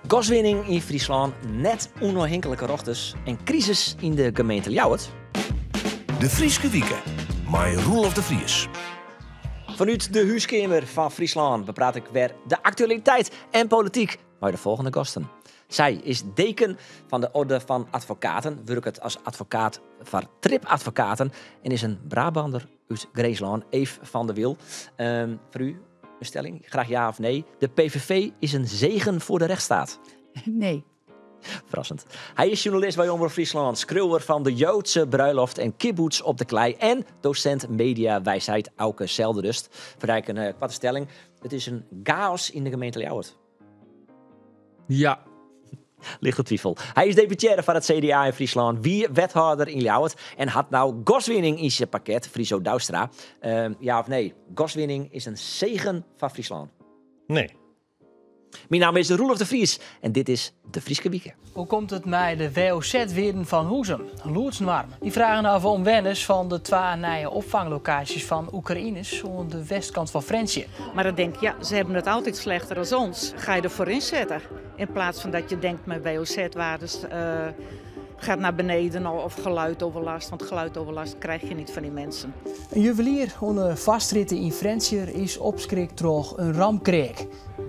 Gaswinning yn Fryslân, net ûnôfhinklike rjochters en krisis yn de gemeente Ljouwert. De Fryske Wike mei Roelof de Vries. Fanút de húskeamer fan Fryslân bepraat ik wer de aktualiteit en polityk mei de folgjende gasten. Sy is deken fan de Orde van Advocaten, wurket as advokaat foar Trip Advocaten en is in Brabander út Grinslân, Eef van der Wiel. Foar u in stelling, graach ja of nee. De PVV is in zegen voor de rechtsstaat. Nee. Verrassend. Hy is sjoernalist by Omrop Fryslân, skriuwer fan De Joodse Bruiloft en Kibboets op de Klei en dosint mediawijsheid Auke Zeldenrust. Foar dy in koarte stelling. It is in chaos yn de gemeente Ljouwert. Ja. Lichte twifel. Hy is deputearre foar it CDA yn Fryslân, wie wethâlder yn Ljouwert en hat no gaswinning yn syn pakket, Friso Douwstra. Ja of nee? Gaswinning is in segen foar Fryslân. Nee. Myn namme is Roelof de Vries en dit is de Fryske Wike. Hoe komt it mei de WOZ-wearden fan huzen? Lûdsnoarm. Dy fragen hawwe omwenners fan de twa nije opfanglokaasjes fan Oekraïners oan de westkant fan Frjentsjer. Maar dan denk ik, ja, ze hebben het altijd slechter als ons. Ga je ervoor inzetten. In plaats van dat je denkt, mijn WOZ-waardes gaat naar beneden of geluidoverlast. Want geluidoverlast krijg je niet van die mensen. In juwelier oan de Foarstrjitte yn Frjentsjer is opskrikt troch in ramkreak.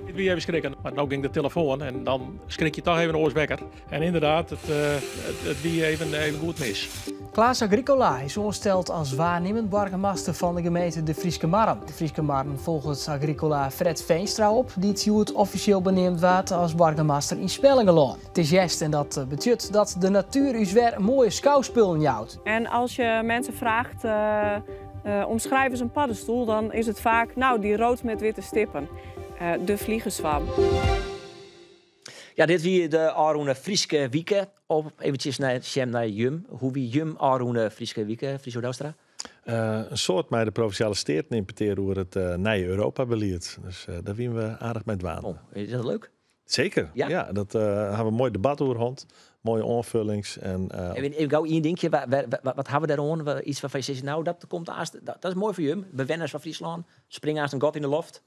It wie even skrikken, mar no gyng de telefoan en dan skrik je toch even oars wekker. En ynderdaad, it wie even goed mis. Klaas Agricola is oansteld as waarnimmend boargemaster fan de gemeente De Fryske Marren. De Fryske Marren folget Agricola Fred Veenstra op, dy't hjoed offisjeel beneamd waard as boargemaster yn Smellingerlân. It is hjerst en dat betsjut dat de natuer ús wer moaie skouspullen jout. En als je mensen vraagt, omschrijf eens een paddenstoel, dan is het vaak, nou, die rood met witte stippen. De vliegenzwam. Ja, dit wie de ôfrûne Fryske Wike. Op eventsjes nei sjen nei jim. Hoe wie jim ôfrûne Fryske Wike, Friso Douwstra? In soad mei de Provinsjale Steaten yn petear oer it nije Europa-belied. Dus dêr wiene we aardich mei dwaande. Oh, is dat leuk? Seker, Ja? ja. Dat hawwe we in moai debat oer hân. Moaie oanfullings. En, Even gau ien dinkje. Wat hawwe we dêroan? Iets wêrfan je sizze, nou, dat komt aanst, dat is moai foar jim, bewenners fan Fryslân. Spring aanst in gat yn de loft?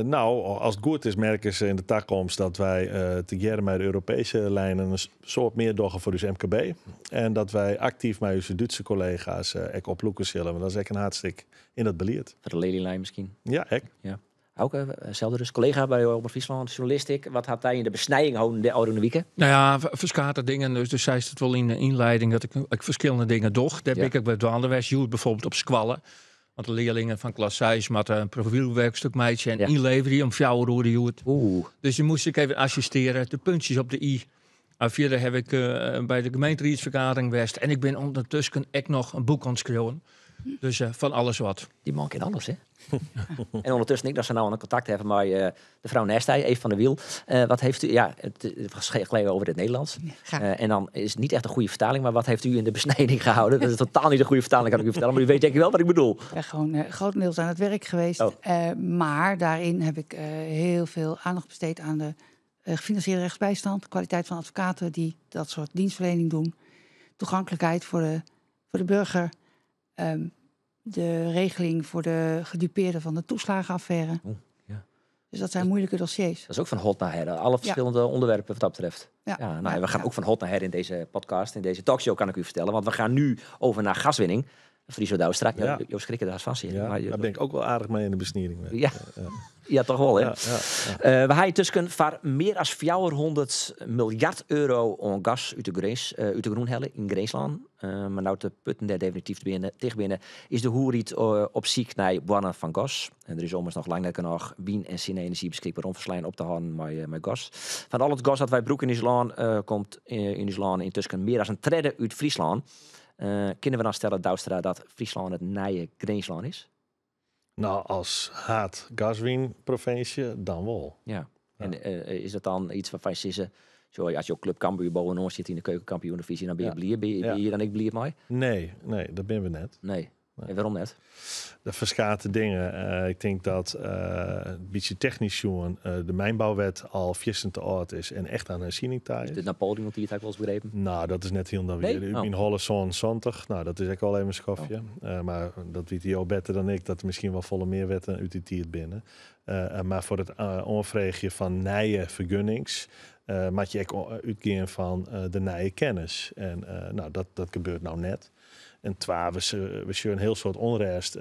No, as it goed is merke se yn de takomst dat wy tegearre mei de Europeeske lijnen in soad mear dogge foar ús MKB. En dat wy aktyf mei ús Dútske kollega's ek oplûke sille, want dat is ek in haadstik yn dat belied. Foar de Lelylijn miskien? Ja, ek. Ja. Auke, Zeldenrust, kollega by Omrop Fryslân, sjoernalist ek. Wat hat dy yn de besnijing holden de ôfrûne wike? Nou ja, ferskate dingen. Dus do seist it wol yn de ynlieding dat ik ferskillende dingen doch. Dêr bin ik ek by dwaande west. Hjoed bijvoorbeeld op skoalle. Want de learlingen fan klas 6 moatte in profylwerkstuk meitsje en ynleverje om 4 oere hjoed. Dus dy moast ik even assistearje, de puntsjes op de i. En fierder haw ik by de gemeenteriedsfergadering west en ik bin ûndertusken ek noch in boek oan it skriuwen. Dus fan alles wat. Dy man kin alles, hè? En ûndertusken ek dat se no oan kontakt hawwe mei de frou neist dy, Eef van der Wiel. Wat heeft u, ja, het was geleden over het Nederlands. Ja, graag. En dan is het niet echt een goede vertaling, maar wat heeft u in de besnijing gehouden? Dat is totaal niet de goede vertaling, kan ik u vertellen, maar u weet denk ik wel wat ik bedoel. Ik ben gewoon grotendeels aan het werk geweest. Maar daarin heb ik heel veel aandacht besteed aan de gefinancierde rechtsbijstand, kwaliteit van advocaten die dat soort dienstverlening doen, toegankelijkheid voor de burger, de regeling voor de gedupeerden van de toeslagenaffaire. Oeh, ja. Dus dat zijn moeilijke dossiers. Dat is ook van hot naar her. Alle verschillende onderwerpen wat dat betreft. Ja, nou, we gaan ook van hot naar her in deze podcast, in deze talkshow kan ik u vertellen. Want we gaan nu over naar gaswinning. Friso Douwstra, jo schrikken daar vast in. Ja, maar je daar ben ik ook wel aardig mee in de besnijing. Ja. Ja, toch wel, hè? We hebben tusken voor meer dan 400 miljard euro aan gas uit de grens, uit de grûn helle yn Grinslân. Maar nou de putten dêr definityf ticht binne, is de oerheid op syk nei boarnen fan gas. En der is ommers noch lang net genôch wyn- en sinne-enerzjy beskikber om folslein op te hâlden mei gas. Fan al it gas dat wy brûke yn ús lân, komt yn ús lân yntusken mear as in tredde út Fryslân. Kinne we dan stelle, Douwstra, dat Fryslân it nije Grinslân is? Nou, as haad-gaswinprovinsje dan wol. Ja. En is dat dan iets wêrfan je sizze, zo, as jo klup Cambuur bovenop sit yn de keukenkampioen-divisie, dan bin je bliid. Bin je dan ek bliid mei? Nee, nee, dat binne we net. Nee. Nee. En wêrom net? De ferskate dingen. Ik tink dat in bytsje technysk sjoen, de mynbouwet al fierstente âld is en echt oan herziening ta is. De Napoleon-tiid ha ik wolris begrepen. Nou, dat is net hielendal Nee? wier. Ut Oh. myn holle 77. Nou, dat is ek al even in skoftje. Oh. Maar dat witte jo better dan ik, dat der miskien wol folle mear wetten út dy tiid binne. Mar foar it oanfreegjen fan nije fergunnings, Moat je ek útgean fan de nije kennis. En nou, dat gebeurt nou net. En twa, we sjogge in hiel soad ûnrêst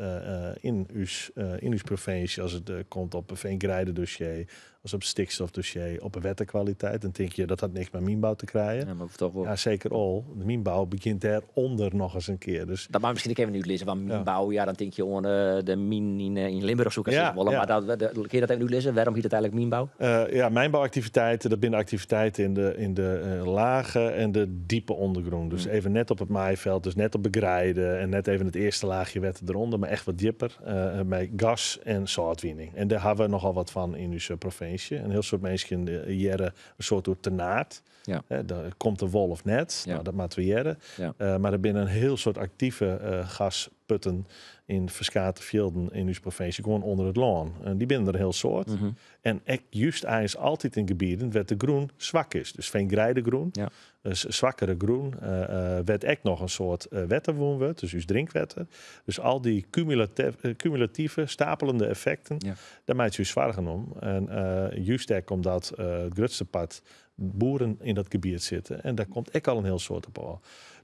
yn ús provinsje as it komt op it feangreidedossier, as op it stikstofdossier, op de wetterkwaliteit. Dan tink je, dat hat niks mei mynbou te krijen. Ja, maar toch wol. Ja, seker al. De mynbou begjint dêrûnder noch ris in kear. Dus Dat moat miskien ek even útlizze, want mynbou, ja, dan tink je oan de myn yn Limburch, soe ik sizze wolle. Maar kin je dat even útlizze? Wêrom hjit it eigentlik mynbou? Ja, mynbouaktiviteiten, dat binne aktiviteiten yn de lage en de diepe ondergrond. Dus even net op it maaifjild, dus net op de greide en net even it earste laachje wetter derûnder, mar echt wat djipper mei gas en sâltwinning. En dêr hawwe we nochal wat fan yn ús provinsje. In hiel soad minsken hearre in soad oer Ternaard. Hè, dêr komt der wol of net? Nou, dat moatte we hearre. Mar der binne in hiel soad aktive gasputten yn ferskate fjilden yn ús provinsje, gewoan ûnder it lân. En dy binne der in hiel soad. En ek just eins altyd yn gebieten wêr't de grûn swak is. Dus feangreidegrûn, dus swakkere grûn, wêr't ek noch in soad wetter wûn wurdt, dus ús drinkwetter. Dus al dy kumulative, stapelende effekten, dêr meitsje ús soargen om. En just ek omdat it grutste part boeren yn dat gebiet sitte. En dêr komt ek al in hiel soad op ôf.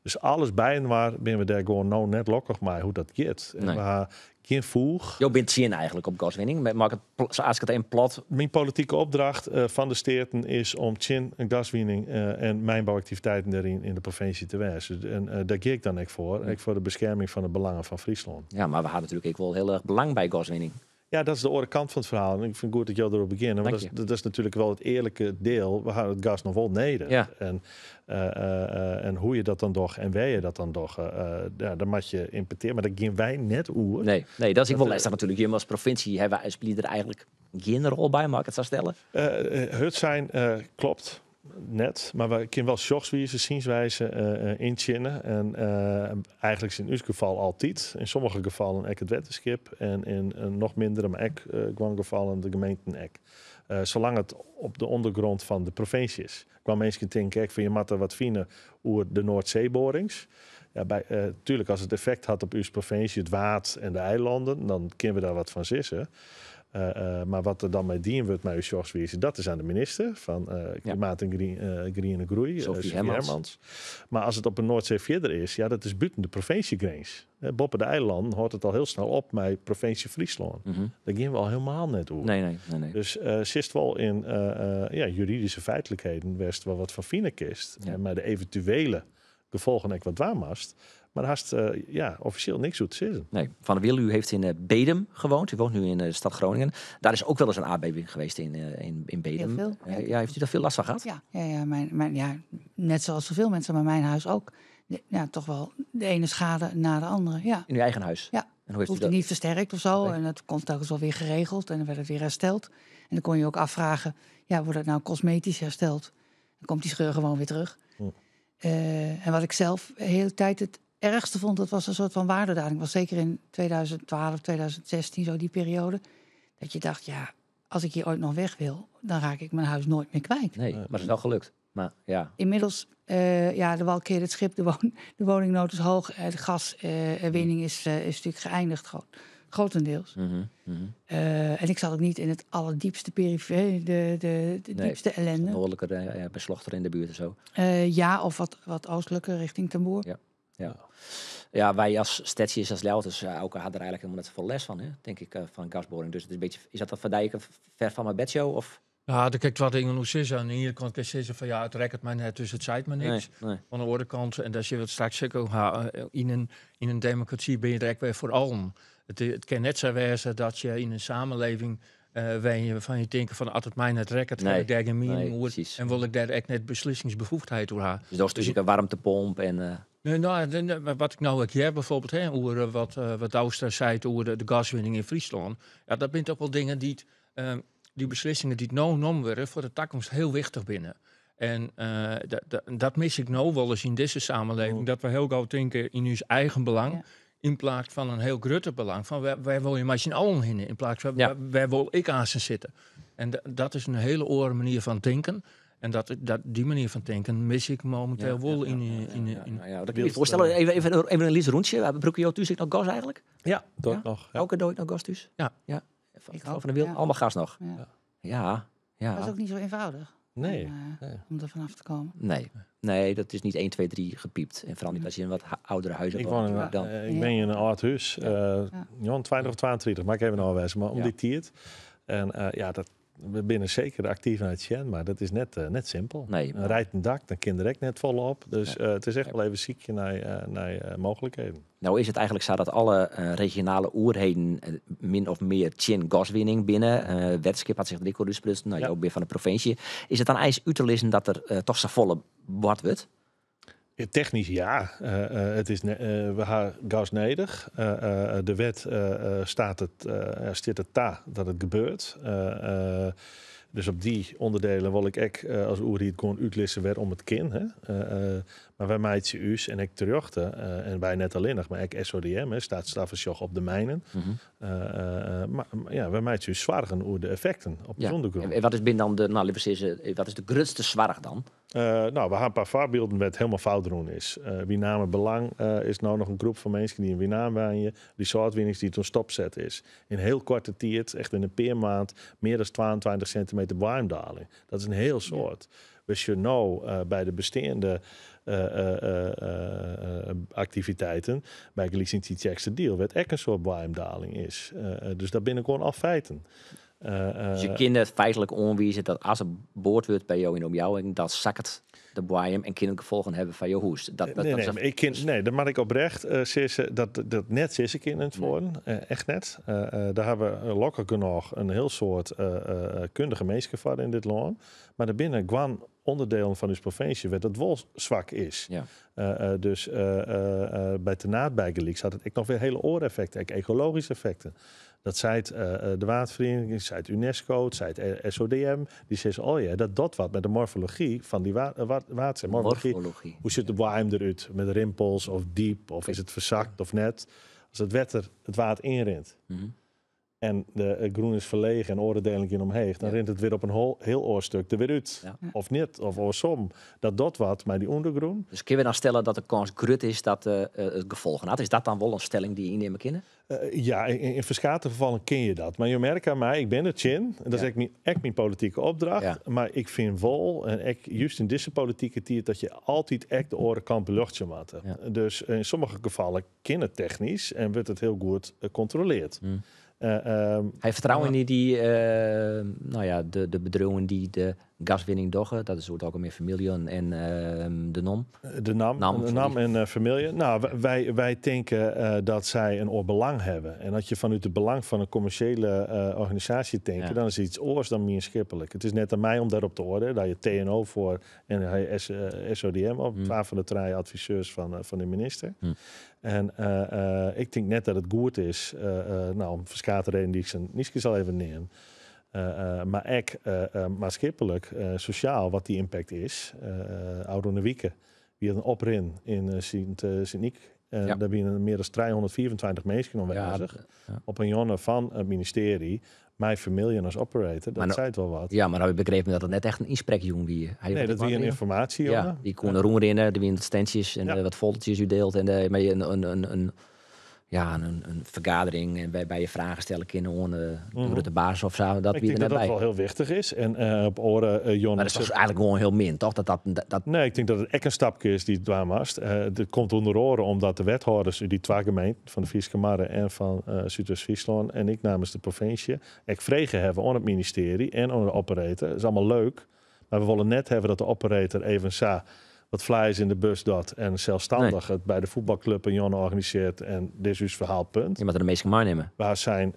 Dus alles byinoar binne we dêr gewoan no net lokkich mei hoe't dat giet. En we hawwe gjin foech. Jo binne tsjin eigentlik op gaswinning, mar sa as ik it even plat. Myn politike opdracht fan de Steaten is om tsjin in gaswinning en mynbouaktiviteiten dêryn yn de provinsje te wêzen. En dêr gean ik dan ek foar. Ek foar de beskerming fan de belangen fan Fryslân. Ja, mar we hawwe natuerlik ek wol hiel erch belang by gaswinning. Ja, dat is de oare kant fan it ferhaal. En ik fyn it goed dat jo derop begjinne. Want Dank je. dat is natuerlik wol it earlike diel. We hawwe it gas noch wol nedich. En hoe't je dat dan dogge en wêr't je dat dan dogge, ja, dêr moatte je yn petear. Mar dêr gean wy net oer. Nee, dat is ek wol lestich natuerlik. Jim as provinsje hawwe spylje der eigentlik gjin rol by, mei ik it sa stelle? Hurd sein kloppet net, mar wy kinne wol sjochswize, synswize yntsjinje. En eigentlik yn ús gefal altyd. Yn sommige gefallen ek it wetterskip en yn noch mindere, mar ek guon gefallen de gemeenten ek. Salang't it op de ûndergrûn fan de provinsje is. Guon minsken tinke ek fan je moatte wat fine oer de Noardseeboarings. Ja, tuerlik, as it effekt hat op ús provinsje, it Waad en de eilannen, dan kinne we dêr wat fan sizze. Mar wat der dan mei dien wurdt mei ús sjochswize, dat is oan de minister fan Klimaat en Griene Groei, Sophie Sophie Hermans. Hermans. Mar as it op de Noardsee fierder is, ja, dat is bûten de provinsjegrins. Boppe de eilannen hâldt it al hiel snel op mei provinsje Fryslân. Dêr gean we al hielendal net oer. Nee. Dus sitst wol yn ja, juridyske feitlikheden wêr'tst wol wat fan fine kinst. En mei de eventuele gefolgen ek wat dwaan moatst. Mar hast ja, offisjeel niks oer te sizzen. Nee. Van der Wiel, u heeft in Bedum gewoond. U woont nu in de stad Groningen. Daar is ook wel eens een aardbeving geweest in Bedum. Heel veel, ja. Ja, heeft u daar veel last van gehad? Ja, ja, net zoals zoveel mensen, maar mijn huis ook. Ja, toch wel de ene schade na de andere. Ja. In uw eigen huis? Ja. En hoe heeft u Hoefde dat niet versterkt of zo. Oké. En dat kon telkens wel weer geregeld en dan werd het weer hersteld. En dan kon je ook afvragen, ja, wordt het nou cosmetisch hersteld? Dan komt die scheur gewoon weer terug. En wat ik zelf de hele tijd het ergste vond, dat was een soort van waardedaling. Was zeker in 2012, 2016, zo die periode. Dat je dacht, ja, als ik hier ooit nog weg wil, dan raak ik mijn huis nooit meer kwijt. Nee, maar het is wel gelukt. Maar, ja. Inmiddels, ja, de wal keert het schip, de woningnood is hoog, de gaswinning is natuurlijk geëindigd, grotendeels. En ik zat ook niet in het allerdiepste perifere, de Nee, diepste ellende. Noordelijker, ja, bij Slochteren in de buurt en zo. Ja, of wat oostelijker, richting Ten Boer. Ja. Ja, wij als stedjes, als Ljouwters, ook hadden er eigenlijk helemaal net zoveel les van, hè, denk ik, van gasboring. Dus het is een beetje, is dat dan Van Dijk ver van mijn bedshow? Of? Ja, dan kijkt wat dingen hoe ze Aan de ene kant kan je zeggen van ja, het rekt mij net, dus het zijt me niks. Nee, nee. Aan de andere kant, en daar zit het straks ook, ha, in een democratie ben je er echt weer voor allen. Het kan net zo wezen dat je in een samenleving waar je van je denkt van als het mij net rekt, Nee, heb ik daar geen mening nee, over precies. en wil ik daar echt net beslissingsbevoegdheid over hebben. Dus dat is natuurlijk een warmtepomp en Nee, nou, nee, maar wat ik nou ook heb bijvoorbeeld, hè, over wat Douwstra zei over de gaswinning in Friesland. Ja, dat zijn toch wel dingen die, die beslissingen die het nou genomen worden voor de toekomst heel wichtig binnen. En dat mis ik nou wel eens in deze samenleving, dat we heel gauw denken in ons eigen belang, in plaats van een heel groter belang. Van waar wil je maar z'n allen heen, in plaats van waar wil ik aan ze zitten. En dat is een hele oren manier van denken. En die manier van denken mis ik momenteel wel in Ja, dat kun je je voorstellen. Even een lyts rûntsje. Brûke jo thús ek noch gas eigentlik? Ja, doe Ja? ik nog. Ja. Elke dei noch gas thús? Ja. Ja. Ik Van ook, de Wiel, ja. allemaal gas nog. Ja. Ja, ja. Dat is ook niet zo eenvoudig. Nee. Om, Nee. om er vanaf te komen. Nee. Nee, dat is niet 1, 2, 3 gepiept. En vooral niet als je in wat oudere huizen Ik woont woon in, natuurlijk dan. ik ben in een oud huis. Ja, 20 of 32, maar ik even aanwijzen. Maar om die tijd. En ja, dat, we binnen zeker actief naar het Sjen, maar dat is net simpel. Nee. Een rijdt een dak, dan kinderen ook net volop. Dus het is echt wel even ziekje naar mogelijkheden. Nou is het eigenlijk zo dat alle regionale oerheden min of meer tjin gaswinning binnen. Wetskip had zich drie keer uitgesprutst. Nou, ook weer van de provincie. Is het dan ijs uit te lezen dat er toch zo volle bord wordt? Ja, technisch ja. Het is we hebben gas nodig. De wet staat het staat het ta dat het gebeurt. Dus op die onderdelen wil ik ook als oerhiet gewoon uitlissen werd om het kind. Hè? Maar wij meidje us en ik terugte, en wij net alleen nog, maar ik SODM, hè, staat Stavasjoch op de mijnen. Maar ja, wij meidje us zwargen over de effecten op de ondergrond. En wat is binnen dan de, nou, liever zeggen, wat is de grootste zwarg dan? Nou, we hebben een paar voorbeelden waar het helemaal fout doen is. Wie namen Belang is nou nog een groep van mensen die in Winaam wijnen. Die soortwinnings die toen stopzet is. In heel korte tijd, echt in een paar maand, meer dan 22 centimeter warmdaling. Dat is een heel soort. We zien nou bij de bestaande activiteiten, bij Galicia Checkste Deal, werd echt een soort warmdaling is. Dus daar binnen gewoon al feiten. Dus je kinderen feitelijk onwijzen dat als er boord wordt bij jou in omjouwing, dat zakt de boeien en kinderen gevolgen hebben van je hoest. Dat, dat, Nee, dat nee, is een maar ik ken, nee, dat mag ik oprecht sissen, dat net sissen kinderen het worden. Echt net. Daar hebben we lokker genoeg een heel soort kundige mensen voor in dit land. Maar daarbinnen kwam onderdelen van uw provincie werd dat wel zwak is. Dus bij Ternaard bijgeliek zat het ik nog weer hele ooreffecten, ook ecologische effecten. Dat zei het de Watervereniging, zei het UNESCO, het zei het SODM. Die zei, oh ja, dat dat wat met de morfologie van die water. Morfologie. Morfologie. Hoe zit de boeim eruit? Met rimpels of diep? Of is het verzakt of net? Als het wetter het water inrint en de groen is verlegen en orendeling in omheen, dan rint het weer op een heel oorstuk er weer uit. Of niet, of oorsom. Dat dat wat, maar die ondergroen. Dus kunnen we dan stellen dat de kans grut is dat het gevolgen had? Is dat dan wel een stelling die je innemen kunnen? Ja, in verschillende gevallen ken je dat. Maar je merkt aan mij, ik ben het chin. En dat is echt mijn politieke opdracht. Maar ik vind wel, en ik, juist in deze politieke tijd, dat je altijd echt de oren kan beluchten moeten. Dus in sommige gevallen ken het technisch en wordt het heel goed gecontroleerd. Hij vertrouwen in die nou ja, de bedrijven die de gaswinning doggen. Dat is hoe het ook al meer Vermilion en de NAM. De NAM, NAM, de sorry. NAM en Vermilion. Nou, wij denken dat zij een oorbelang hebben. En dat je vanuit het belang van een commerciële organisatie denkt, dan is iets oors dan meer schippelijk. Het is net aan mij om daarop te oordelen. Daar je TNO voor en hij SODM op, 12 van de 3 adviseurs van de minister. En ik denk net dat het goed is, nou, om verschillende redenen die ik ze niet zal even nemen. Maar ik maatschappelijk, sociaal, wat die impact is. Oude Wieken, wie had een oprin in Sint-Niek. Daar binnen meer dan 324 mensen aanwezig. Op een jongen van het ministerie, mijn familie als operator, dat Maar nou zei het wel wat. Ja, maar nou heb ik begrepen dat het net echt een inspreekjong wie. Hij Nee, had dat ook wie een wel informatie, Ja, jongen. die kon roeren, die wie standjes en, wat foldertjes u deelt en maar je een vergadering en bij je vragen stellen kunnen onder de basis of zo. Dat Ik wie denk er dat net dat bij. wel heel wichtig is. En op oren Jon Maar dat is zegt toch eigenlijk gewoon heel min, toch? Dat, dat, dat, dat Nee, ik denk dat het echt een stapje is die het waar mast. Het komt onder oren omdat de wethouders die twee gemeenten van de Fryske Marren en van Zuidoost-Friesland en ik namens de provincie, ik vregen hebben aan het ministerie en aan de operator. Dat is allemaal leuk, maar we willen net hebben dat de operator even sa wat flyers in de bus dat en zelfstandig het bij de voetbalclub en Jon organiseert en dit is uw verhaal, punt. Je moet er de meeste meenemen. Waar zijn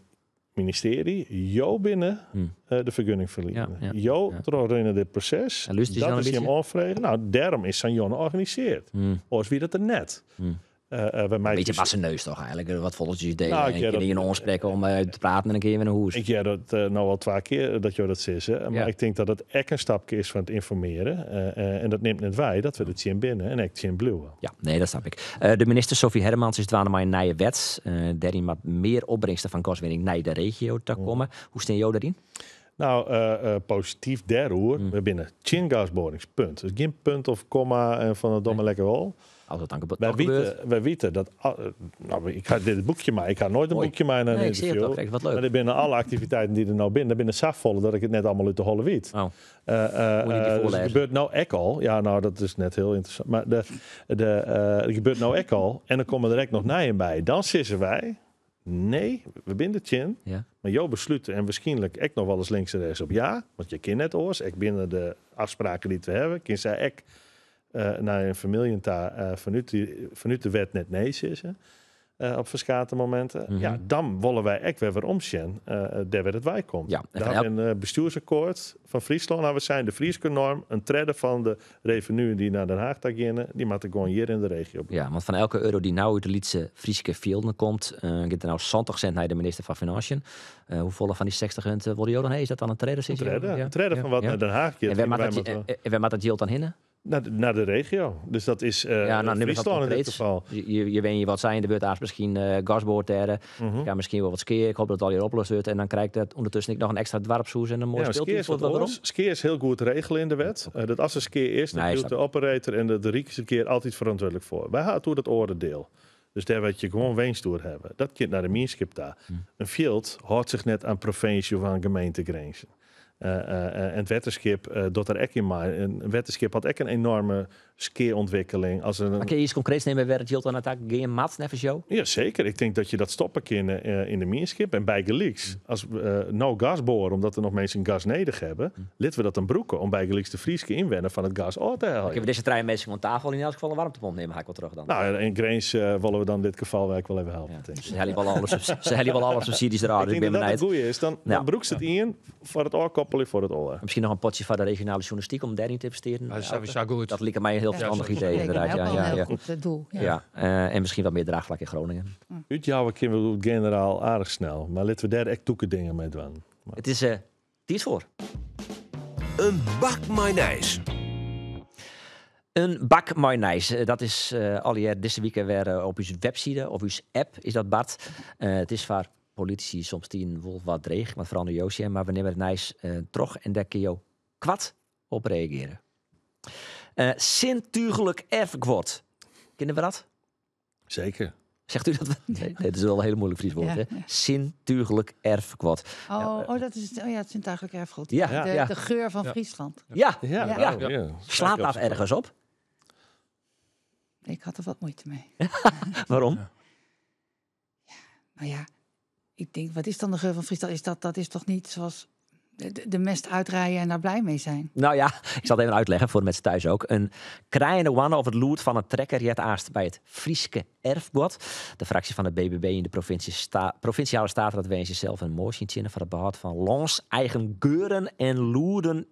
ministerie, jo binnen de vergunning verlenen. Jo in dit proces. En luistert hij Dat dan een is hem beetje? onvrede. Nou, daarom is San Jon georganiseerd. Of wie dat er net. Bij mij Een beetje is wassen neus toch eigenlijk. Wat volletjes delen. Nou, ik en ja, kun je dat een onspreken om te praten en een keer met een hoes. Ik ja, dat nou al 2 keer dat je dat zegt, hè. Maar ik denk dat het echt een stapje is van het informeren. En dat neemt net wij, dat we het zien binnen en echt zien bluwen. Ja, nee, dat snap ik. De minister Sophie Hermans is dwaande maar een nieuwe wet. Daarin wat meer opbrengsten van gaswinning naar de regio te komen. Hoe staan jou daarin? Positief daarover. We binnen 10 gasborings, punt. Dus geen punt of komma en van het domme lekker wel. Als het dan Wij gebeurt. Wij weten dat. Nou, ik ga dit boekje maar. Ik ga nooit een Mooi. boekje maar naar een Nee, ik zie het interview. ook. Kijk, wat leuk. Maar er binnen alle activiteiten die er nou binnen, daar binnen safvolle dat ik het net allemaal uit de holle weet. Oh. Moet je die Dus het voorlezen? gebeurt nou ek al. Ja, nou, dat is net heel interessant. Maar het gebeurt nou ek al. En dan komen er direct nog nijen bij. Dan sissen wij. Nee, we binden het in. Ja. Maar jou besluiten en waarschijnlijk ik nog wel eens links en rechts op ja. Want je kind net oors. Ik binnen de afspraken die we hebben. Kind zei ik naar een familie daar vanuit de wet net nee sissen. Op verschillende momenten. Ja, dan willen wij echt weer weer omzien. Daar waar het wij komt. Ja, en Daar van hebben we een bestuursakkoord van Friesland. Nou, we zijn de Frieske norm. Een tredde van de revenue die naar Den Haag gaan, die moet gewoon hier in de regio blijven. Ja, want van elke euro die nou uit de Lietse Frieske Velden komt, gaat er nou 70 cent naar de minister van Financiën. Hoeveel van die 60 cent wil je dan heen? Is dat dan een tredde? Een tredde, een tredde van wat naar Den Haag gaat. En waar Wij maakt dat, moeten en waar maakt dat geld dan hinnen? Naar de regio. Dus dat is Ja, nou, neem eens wat Friesland in dit concreets. geval. Je weet niet wat zijn, er wordt aars misschien gasboord daar. Ik ga misschien wel wat skeer. Ik hoop dat het al hier opgelost wordt. En dan krijg ik dat ondertussen ik nog een extra dwarpshoes en een mooi Ja, maar speeltuin skeer is voor wat wat waarom. oors. Skeer is heel goed te regelen in de wet. Dat als er skeer is, dan Nee, doet snap de operator en de Riek is een keer altijd verantwoordelijk voor. Wij hadden toen dat oordeel. Dus daar wat je gewoon weenstoer hebben. Dat kind naar de mienskip daar. Een veld houdt zich net aan provincie of aan gemeentegrenzen. En het wetterschip doet er ook in maar. Een wetterschip had ook een enorme skeerontwikkeling. Als er een Maar kun je iets concreets nemen waar het Jilton aan het geen mat, even zo? Ja, zeker. Ik denk dat je dat stoppen kan in de mienskip. En bij gelieks, als we nou gas boren, omdat er nog mensen gas nodig hebben, laten we dat dan broeken om bij gelieks de Frieske inwennen van het gas uit te halen. Ik heb deze trein mensen aan tafel in elk geval een warmtepomp nemen, ga ik wel terug dan. Nou, in Grains willen we dan dit geval werk wel even helpen. Ja. denk ik. Ze hebben wel alle ze hebben wel alle subsidies eruit, Ik dus ik denk ben dat dat benieuwd. het goede is. Dan, Ja. dan broekt ze het in voor het oorkoppelen voor het oor. Misschien nog een potje van de regionale journalistiek om daarin te investeren. Ja, dat is sowieso goed. Dat lijkt mij een heel verstandig idee, Lijkt mij inderdaad. ook Ja, wel ja, een heel ja. goed doel. Ja. Ja, en misschien wat meer draagvlak in Groningen. Uit jouw kunnen we generaal aardig snel. Maar laten we daar echt toeke dingen mee doen. Maar Het is tijd voor. Een bak mayonaise. Een bak mayonaise. Dat is al hier deze week weer op uw website of uw app is dat, Bart. Het is voor politici soms tien wolf wat dreig, maar vooral de Joosje. Maar we nemen het nijs terug en daar kun je kwad op reageren. Zintuigelijk erfgoed. Kennen we dat? Zeker. Zegt u dat? Nee, dat is wel een hele moeilijk Fries woord, Ja, hè? ja. Zintuigelijk erfgoed. Oh, oh, dat is het, oh ja, het zintuigelijk erfgoed. Ja, De, ja. de geur van Friesland. Ja, Ja, ja. nou, ja. Slaat dat ergens op? Ik had er wat moeite mee. Waarom? Ja. Nou ja, ik denk, wat is dan de geur van Friesland? Is dat, dat is toch niet zoals de mest uitrijden en daar blij mee zijn? Nou ja, ik zal het even uitleggen voor de mensen thuis ook. Een kraaiende wanne of het loert van een trekker jet aast bij het Frieske erfgoed. De fractie van de BBB in de provinciale staten dat wensen zelf een motie inzinnen voor het behoud van lands eigen geuren en loeren.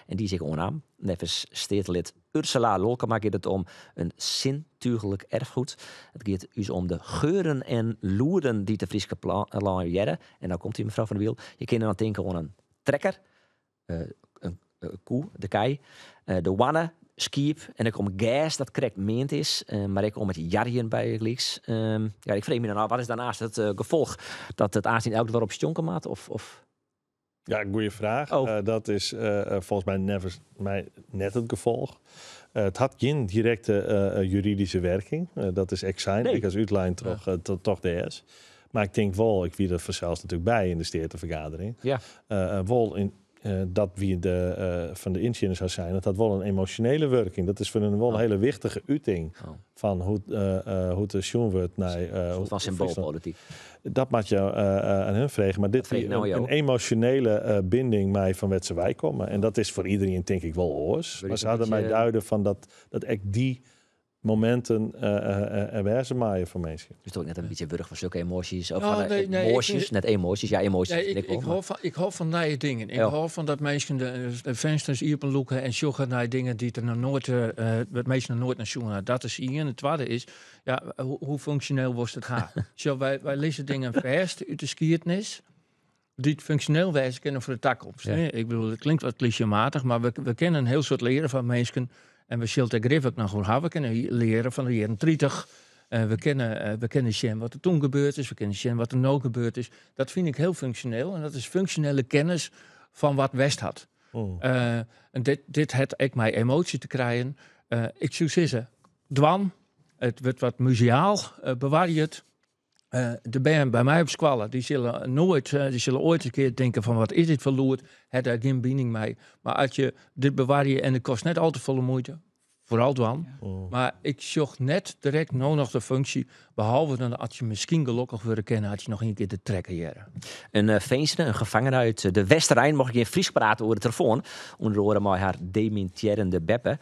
En die zich onaam. Nevens steedlid Ursula Lolkema gaat het om een zintuigelijk erfgoed. Het gaat dus om de geuren en loeren die de Frieske land jaren. En nou komt u, mevrouw Van der Wiel. Je kunt dan denken aan een trekker, een koe, de kei, de wanne, skiep en ik om gas dat correct meent is, maar ik om het jarjen bij Leaks. Ja, ik vrees me dan af, wat is daarnaast het gevolg dat het aanzien elk dorp sjonken maat of? Ja, goede vraag. Oh. Dat is volgens mij, never, mij net het gevolg. Het had geen directe juridische werking. Dat is exact. Nee. Ik als uitlijn toch, toch DS. Maar ik denk wel, ik wie er zelfs natuurlijk bij in de steertevergadering. Ja. Wel in, dat wie de, van de inzinnen zou zijn, dat had wel een emotionele werking. Dat is voor een wel een Oh. hele wichtige uiting Oh. van hoe het zien wordt naar Een soort hoe van Friesland- symboolpolitiek. Dat moet je aan hun vragen. Maar dit Dat vraag is ik nou een, jou. een emotionele binding mij van wat ze wij komen. En dat is voor iedereen denk ik wel oors. Wil Maar je ze een hadden mij beetje- duiden van dat ik die momenten er wijze maaien voor mensen. Dus toch ook net een beetje burg van zulke emoties. Of Nou, van, nee, nee, ik emoties, vind- net emoties. Ja, emoties. Nee, vind ik, ik wel, ik, maar- hou van, ik hou van nieuwe dingen. Ik Ja. hou van dat mensen de vensters openloeken en sjoggen naar dingen die er nog nooit, wat mensen nog nooit naar sjoggen. Dat is één. En het tweede is, ja, hoe functioneel was het haar? Zo, wij lezen dingen vast uit de geschiedenis die het functioneel wijzen kunnen voor de toekomst. Ja. hè. Ik bedoel, het klinkt wat clichématig, maar we kennen een heel soort leren van mensen. En we zullen het grif ook nog goed hebben. We kunnen leren van de jaren 30. We kennen zien wat er toen gebeurd is. We kennen zien wat er nu gebeurd is. Dat vind ik heel functioneel. En dat is functionele kennis van wat West had. En dit het ik mij emotie te krijgen. Ik zou zeggen, dwan, It wurdt wat museaal, bewarje it. De bern by my op skoalle, dy sille noait, dy sille oait in kear tinke fan wat is dit foar lûd, ha dêr gjin bining mei. Mar as je dit bewarje en it kost net al te folle muoite, foaral dwaan. Mar ik sjoch net direkt no noch de funksje, behalve dan as je miskien gelokkich wurde kinne as je noch ien kear de trekker hearre. In finzene, in gefangene út de Westerein mocht gjin Frysk prate oer de telefoan, ûnder oare mei har demintearjende beppe.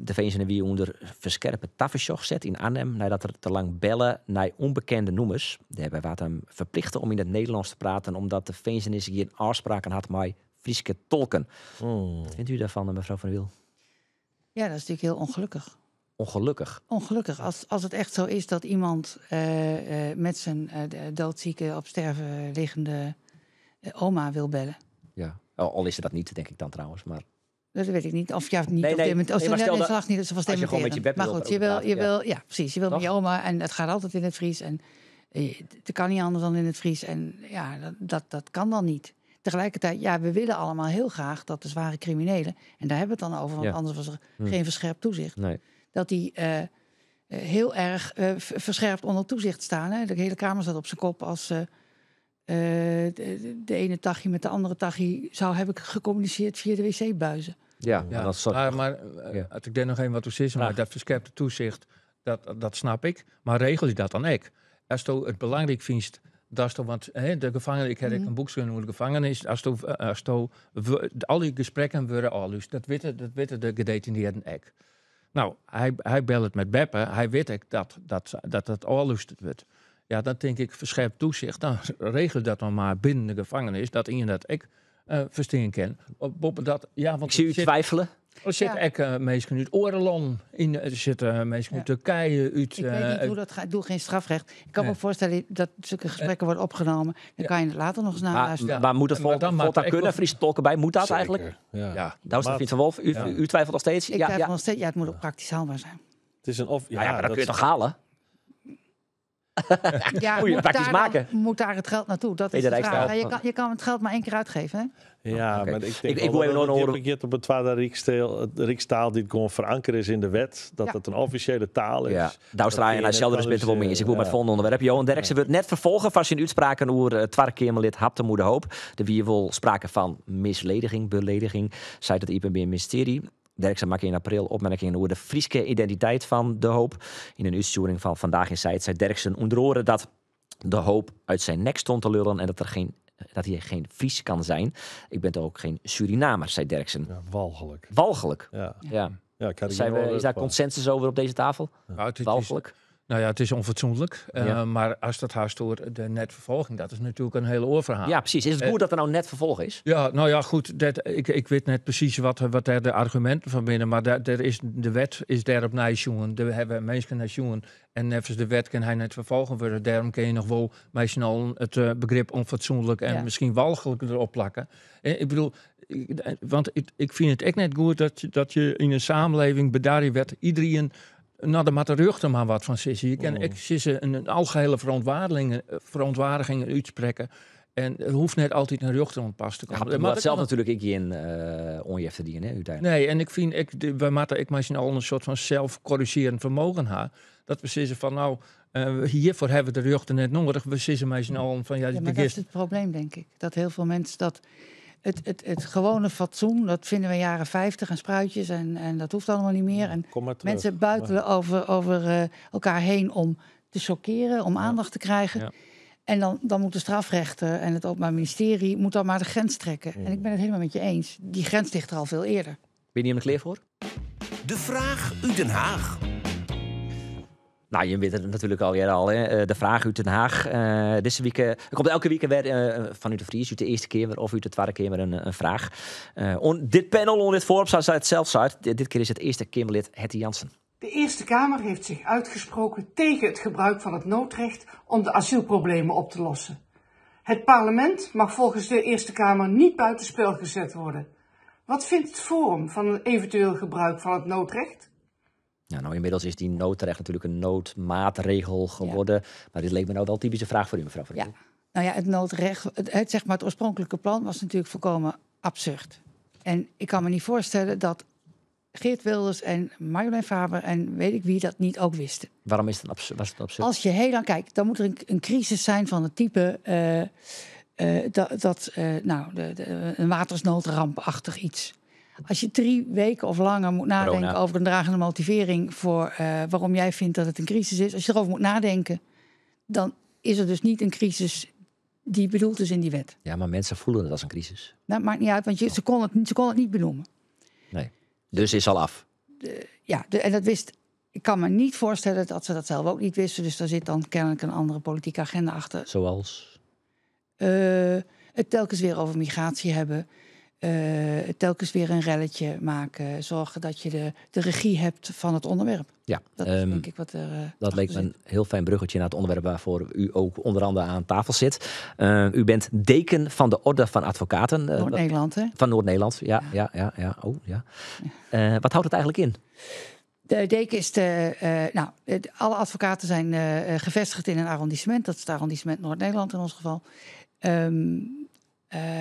De finzene wie ûnder ferskerpe tafersjoch set yn Arnhem neidat er te lang belle nei ûnbekende nûmers. Dêrby waard him ferplichte om yn it Nederlânsk te praten omdat de finzenis gjin ôfspraken hat mei Fryske tolken. Wat fynt u dêrfan, mefrou Van der Wiel? Ja, dat is natuurlijk heel ongelukkig. Ongelukkig? Ongelukkig. Als het echt zo is dat iemand met zijn doodzieke, op sterven liggende oma wil bellen. Ja, al is het dat niet, denk ik dan trouwens. Maar... Dat weet ik niet. Of ja, niet Nee, op nee. dit moment. Of Nee, maar ze- stel nee, dat ze lag niet, ze was als je gewoon met je dementerend. bed Maar wil goed, je wil, je praten, ja. wil, ja, precies. Je wil met Toch? je oma en het gaat altijd in het Fries. En het kan niet anders dan in het Fries. En ja, dat kan dan niet. Tegelijkertijd, ja, we willen allemaal heel graag dat de zware criminelen, en daar hebben we het dan over, want anders was er geen verscherpt toezicht, dat die heel erg verscherpt onder toezicht staan. Hè. De hele kamer staat op zijn kop als de ene tachie met de andere tachie zou hebben gecommuniceerd via de wc-buizen. Ja, Ja, dat soort maar Ja. als ik daar nog even wat toe zeg, maar Graag. dat verscherpte toezicht, dat snap ik. Maar regel je dat dan ook? Als je het belangrijk vindt, dat is toch, want, hè, de gevangenis, ik heb een boek geschreven over de gevangenis, als je, als je, we, al die gesprekken worden al, dus dat weten de gedetineerden ook. Nou, hij belt met Beppe, hij weet ook dat dat afgeluisterd wordt. Ja, dan denk ik, verscherpt toezicht, dan regel dat dan maar binnen de gevangenis, dat iemand dat ik verstaan kan. Op, op dat, ja, want Ik zie u er zit twijfelen. Er zitten ook mensen uit Oorlog in, er zitten mensen uit Turkije, uit, Ik weet niet hoe dat gaat. Ik doe geen strafrecht. Ik kan me Nee. voorstellen dat zulke gesprekken worden opgenomen. Dan kan je het later nog eens Maar naluisteren. moet het Maar dan volta maakt het kunnen? echt wel Friese tolken bij? Moet dat Zeker, eigenlijk? ja. Ja. Douwstra Maar vindt van Wolf, u twijfelt nog steeds? Ik twijfel nog steeds. Ja, het moet ook praktisch haalbaar zijn. Het is een of, ja, Nou ja, maar dat dat kun je toch halen? Ja, Moet je moet praktisch daar maken. Dan, moet daar het geld naartoe? Dat is Peter de vraag. Rijkstra. Ja, je kan het geld maar 1 keer uitgeven, hè? Ja, Oké. maar ik denk Ik wel wil even dat nog het horen. je op het tweede Rijkstaal die gewoon verankerd is in de wet, dat het een officiële taal is. Ja, Douwstra Dat en kun hij je zelf net er is wel mee eens. Ik wil met ja. het volgende onderwerp. Johan Derksen wordt net vervolgen van zijn uitspraken over het Tweede Kamerlid Habtamu de Hoop. De wie wil sprake van mislediging, belediging, zei het Openbaar Ministerie. Derksen maakte in april opmerkingen over de Frieske identiteit van De Hoop. In een uitsturing van Vandaag in Zuid zei Derksen onder andere dat De Hoop uit zijn nek stond te lullen en dat hij geen Fries kan zijn. Ik ben toch ook geen Surinamer, zei Derksen. Ja, walgelijk. Walgelijk. Ja. Ja. Ja, ik had er geen Is woorden daar voor. consensus over op deze tafel? Nou, het is Walgelijk. Nou ja, het is onfatsoenlijk. Maar als dat haast door de netvervolging, dat is natuurlijk een heel oorverhaal. Ja, precies. Is het goed dat er nou net vervolg is? Ja, nou ja, goed. Ik weet net precies wat daar de argumenten van binnen. Maar daar is, de wet is daarop nijsjongen. Daar hebben mensen naar jongen. En nevens de wet kan hij net vervolgen worden. Daarom kun je nog wel meestal het begrip onfatsoenlijk en misschien walgelijk erop plakken. Ik bedoel, ik, want ik, ik vind het echt net goed dat je in een samenleving bedaard werd iedereen. Nou, daar moet de rug er maar wat van sissen. Je kan ik sissen een algehele verontwaardiging uitspreken. En er hoeft net altijd een rug te pas te komen. Ja, maar Maar dat zelf kan natuurlijk ik in onjef te dienen, hè, uiteindelijk. Nee, en ik vind, ik, de, wij moeten ik misschien al een soort van zelfcorrigerend vermogen hebben. Dat we sissen van, nou, hiervoor hebben we de rug net nodig. We sissen mij z'n allen van, ja, Ja, de maar dat is gist het probleem, denk ik. Dat heel veel mensen dat... Het gewone fatsoen, dat vinden we in jaren 50 en spruitjes en dat hoeft allemaal niet meer. En Kom maar terug. mensen buitelen over elkaar heen om te choqueren, om aandacht te krijgen. En dan moet de strafrechter en het Openbaar Ministerie moet dan maar de grens trekken. En ik ben het helemaal met je eens. Die grens ligt er al veel eerder. Ben je er klaar voor? De vraag uit Den Haag. Nou, je weet het natuurlijk al, ja, al, hè. De vraag uit Den Haag. Deze week, er komt elke week weer vanuit de Fries, uit de Eerste Kamer of uit de Tweede Kamer een vraag. Dit panel, onder dit voorop, zoals het zelf zei, dit keer is het Eerste Kamerlid Hetty Jansen. De Eerste Kamer heeft zich uitgesproken tegen het gebruik van het noodrecht om de asielproblemen op te lossen. Het parlement mag volgens de Eerste Kamer niet buitenspel gezet worden. Wat vindt het Forum van een eventueel gebruik van het noodrecht? Ja, nou, inmiddels is die noodrecht natuurlijk een noodmaatregel geworden. Maar dit leek me nou wel een typische vraag voor u, mevrouw Van Ja. der Wiel. Nou ja, het noodrecht, het, het, zeg maar, het oorspronkelijke plan was natuurlijk volkomen absurd. En ik kan me niet voorstellen dat Geert Wilders en Marjolein Faber en weet ik wie dat niet ook wisten. Waarom is het was het absurd? Als je heel lang kijkt, dan moet er een crisis zijn van het type dat nou, een watersnoodраmpachtig iets. Als je 3 weken of langer moet nadenken Corona. over een dragende motivering voor waarom jij vindt dat het een crisis is. Als je erover moet nadenken, dan is er dus niet een crisis die bedoeld is in die wet. Ja, maar mensen voelen het als een crisis. Dat maakt niet uit, want ze kon het niet benoemen. Nee, dus is al af. En dat wist. Ik kan me niet voorstellen dat ze dat zelf ook niet wisten. Dus daar zit dan kennelijk een andere politieke agenda achter. Zoals? Het telkens weer over migratie hebben. Telkens weer een relletje maken. Zorgen dat je de regie hebt van het onderwerp. Ja, dat is denk ik wat er dat leek achter me zit. een heel fijn bruggetje naar het onderwerp waarvoor u ook onder andere aan tafel zit. U bent deken van de Orde van Advocaten. Noord-Nederland, hè? Van Noord-Nederland, ja, ja. Ja, ja, Oh, ja. Wat houdt het eigenlijk in? De deken is de, nou, de, alle advocaten zijn gevestigd in een arrondissement. Dat is het arrondissement Noord-Nederland in ons geval.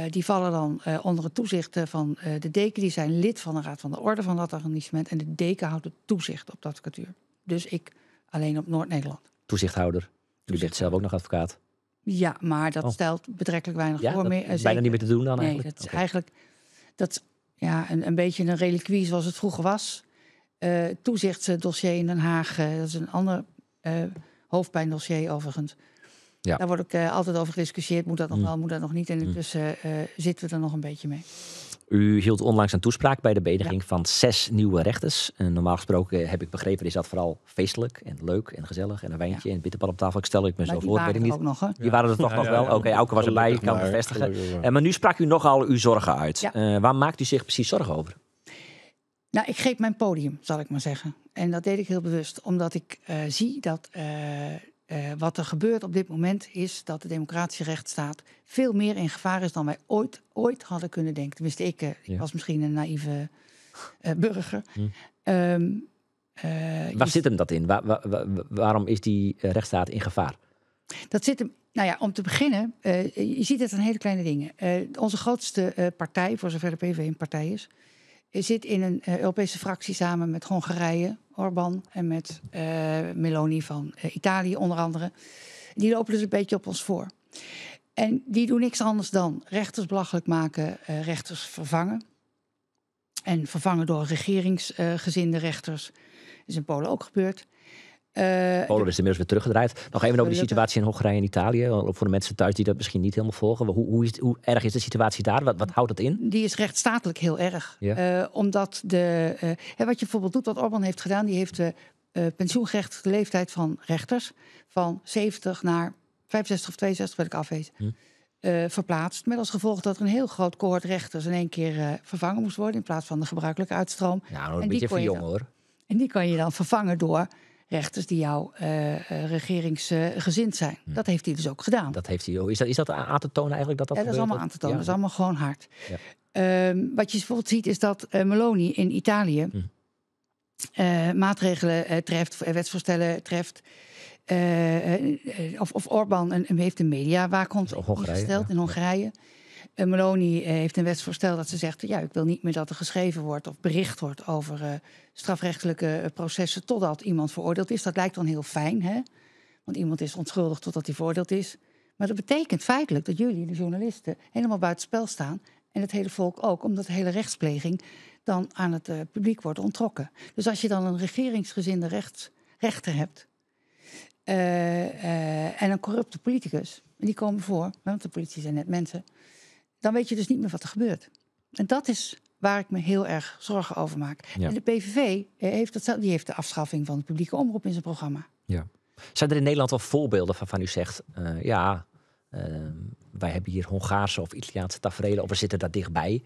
Die vallen dan onder het toezicht van de deken. Die zijn lid van de Raad van de Orde van dat arrondissement. En de deken houdt het toezicht op de advocatuur. Dus ik alleen op Noord-Nederland. Toezichthouder. U bent zelf ook nog advocaat. Ja, maar dat stelt betrekkelijk weinig Ja, voor dat meer. is bijna Zeker. niet meer te doen dan Nee, eigenlijk? dat is eigenlijk dat is, ja, een beetje een reliquie zoals het vroeger was. Toezichtsdossier in Den Haag, dat is een ander hoofdpijndossier overigens. Daar wordt ook altijd over gediscussieerd. Moet dat nog wel, moet dat nog niet? En intussen zitten we er nog een beetje mee. U hield onlangs een toespraak bij de beëdiging van 6 nieuwe rechters. En normaal gesproken heb ik begrepen, is dat vooral feestelijk en leuk en gezellig. En een wijntje en bitterbal op tafel. Ik stel ik me Maar zo die voor, waren weet ik er niet. ook nog, hè? Die waren er toch nog wel. Oké, Auke was erbij, ik kan het bevestigen. Gelukkig maar. Maar nu sprak u nogal uw zorgen uit. Ja. Waar maakt u zich precies zorgen over? Nou, ik greep mijn podium, zal ik maar zeggen. En dat deed ik heel bewust, omdat ik zie dat wat er gebeurt op dit moment is dat de democratische rechtsstaat veel meer in gevaar is dan wij ooit hadden kunnen denken. Tenminste, ik was misschien een naïeve burger. Waar zit hem dat in? Waarom is die rechtsstaat in gevaar? Dat zit hem, nou ja, om te beginnen, je ziet het aan hele kleine dingen. Onze grootste partij, voor zover de PVV een partij is, zit in een Europese fractie samen met Hongarije, Orbán en met Meloni van Italië onder andere. Die lopen dus een beetje op ons voor. En die doen niks anders dan rechters belachelijk maken, rechters vervangen. En vervangen door regeringsgezinde rechters. Dat is in Polen ook gebeurd. Polen is inmiddels weer teruggedraaid. Nog even over de Gelukkig. situatie in Hongarije en Italië. Voor de mensen thuis die dat misschien niet helemaal volgen. Hoe erg is de situatie daar? Wat houdt dat in? Die is rechtsstatelijk heel erg. Omdat de hè, wat je bijvoorbeeld doet, wat Orbán heeft gedaan, die heeft de pensioengerechtigde leeftijd van rechters van 70 naar 65 of 62, wil ik afwezen, verplaatst. Met als gevolg dat er een heel groot cohort rechters in één keer vervangen moest worden in plaats van de gebruikelijke uitstroom. Ja, nou, een En die beetje kon je verjongen, dan hoor. En die kan je dan vervangen door rechters die jou regeringsgezind zijn. Dat heeft hij dus ook gedaan. Dat heeft hij ook. Is dat aan te tonen eigenlijk? Dat dat Ja, dat is gebeurt? allemaal aan te tonen. Dat is allemaal gewoon hard. Wat je bijvoorbeeld ziet is dat Meloni in Italië maatregelen treft, wetsvoorstellen treft. Of Orbán heeft een mediawaakhond Dat is Hongarije, ingesteld ja. in Hongarije. Meloni heeft een wetsvoorstel dat ze zegt, ja, ik wil niet meer dat er geschreven wordt of bericht wordt over strafrechtelijke processen totdat iemand veroordeeld is. Dat lijkt dan heel fijn, hè? Want iemand is onschuldig totdat hij veroordeeld is. Maar dat betekent feitelijk dat jullie, de journalisten, helemaal buitenspel staan. En het hele volk ook, omdat de hele rechtspleging dan aan het publiek wordt onttrokken. Dus als je dan een regeringsgezinde rechter hebt en een corrupte politicus, en die komen voor, want de politie zijn net mensen, dan weet je dus niet meer wat er gebeurt. En dat is waar ik me heel erg zorgen over maak. En de PVV heeft dat, die heeft de afschaffing van de publieke omroep in zijn programma. Zijn er in Nederland al voorbeelden van u zegt, wij hebben hier Hongaarse of Italiaanse taferelen, of we zitten daar dichtbij?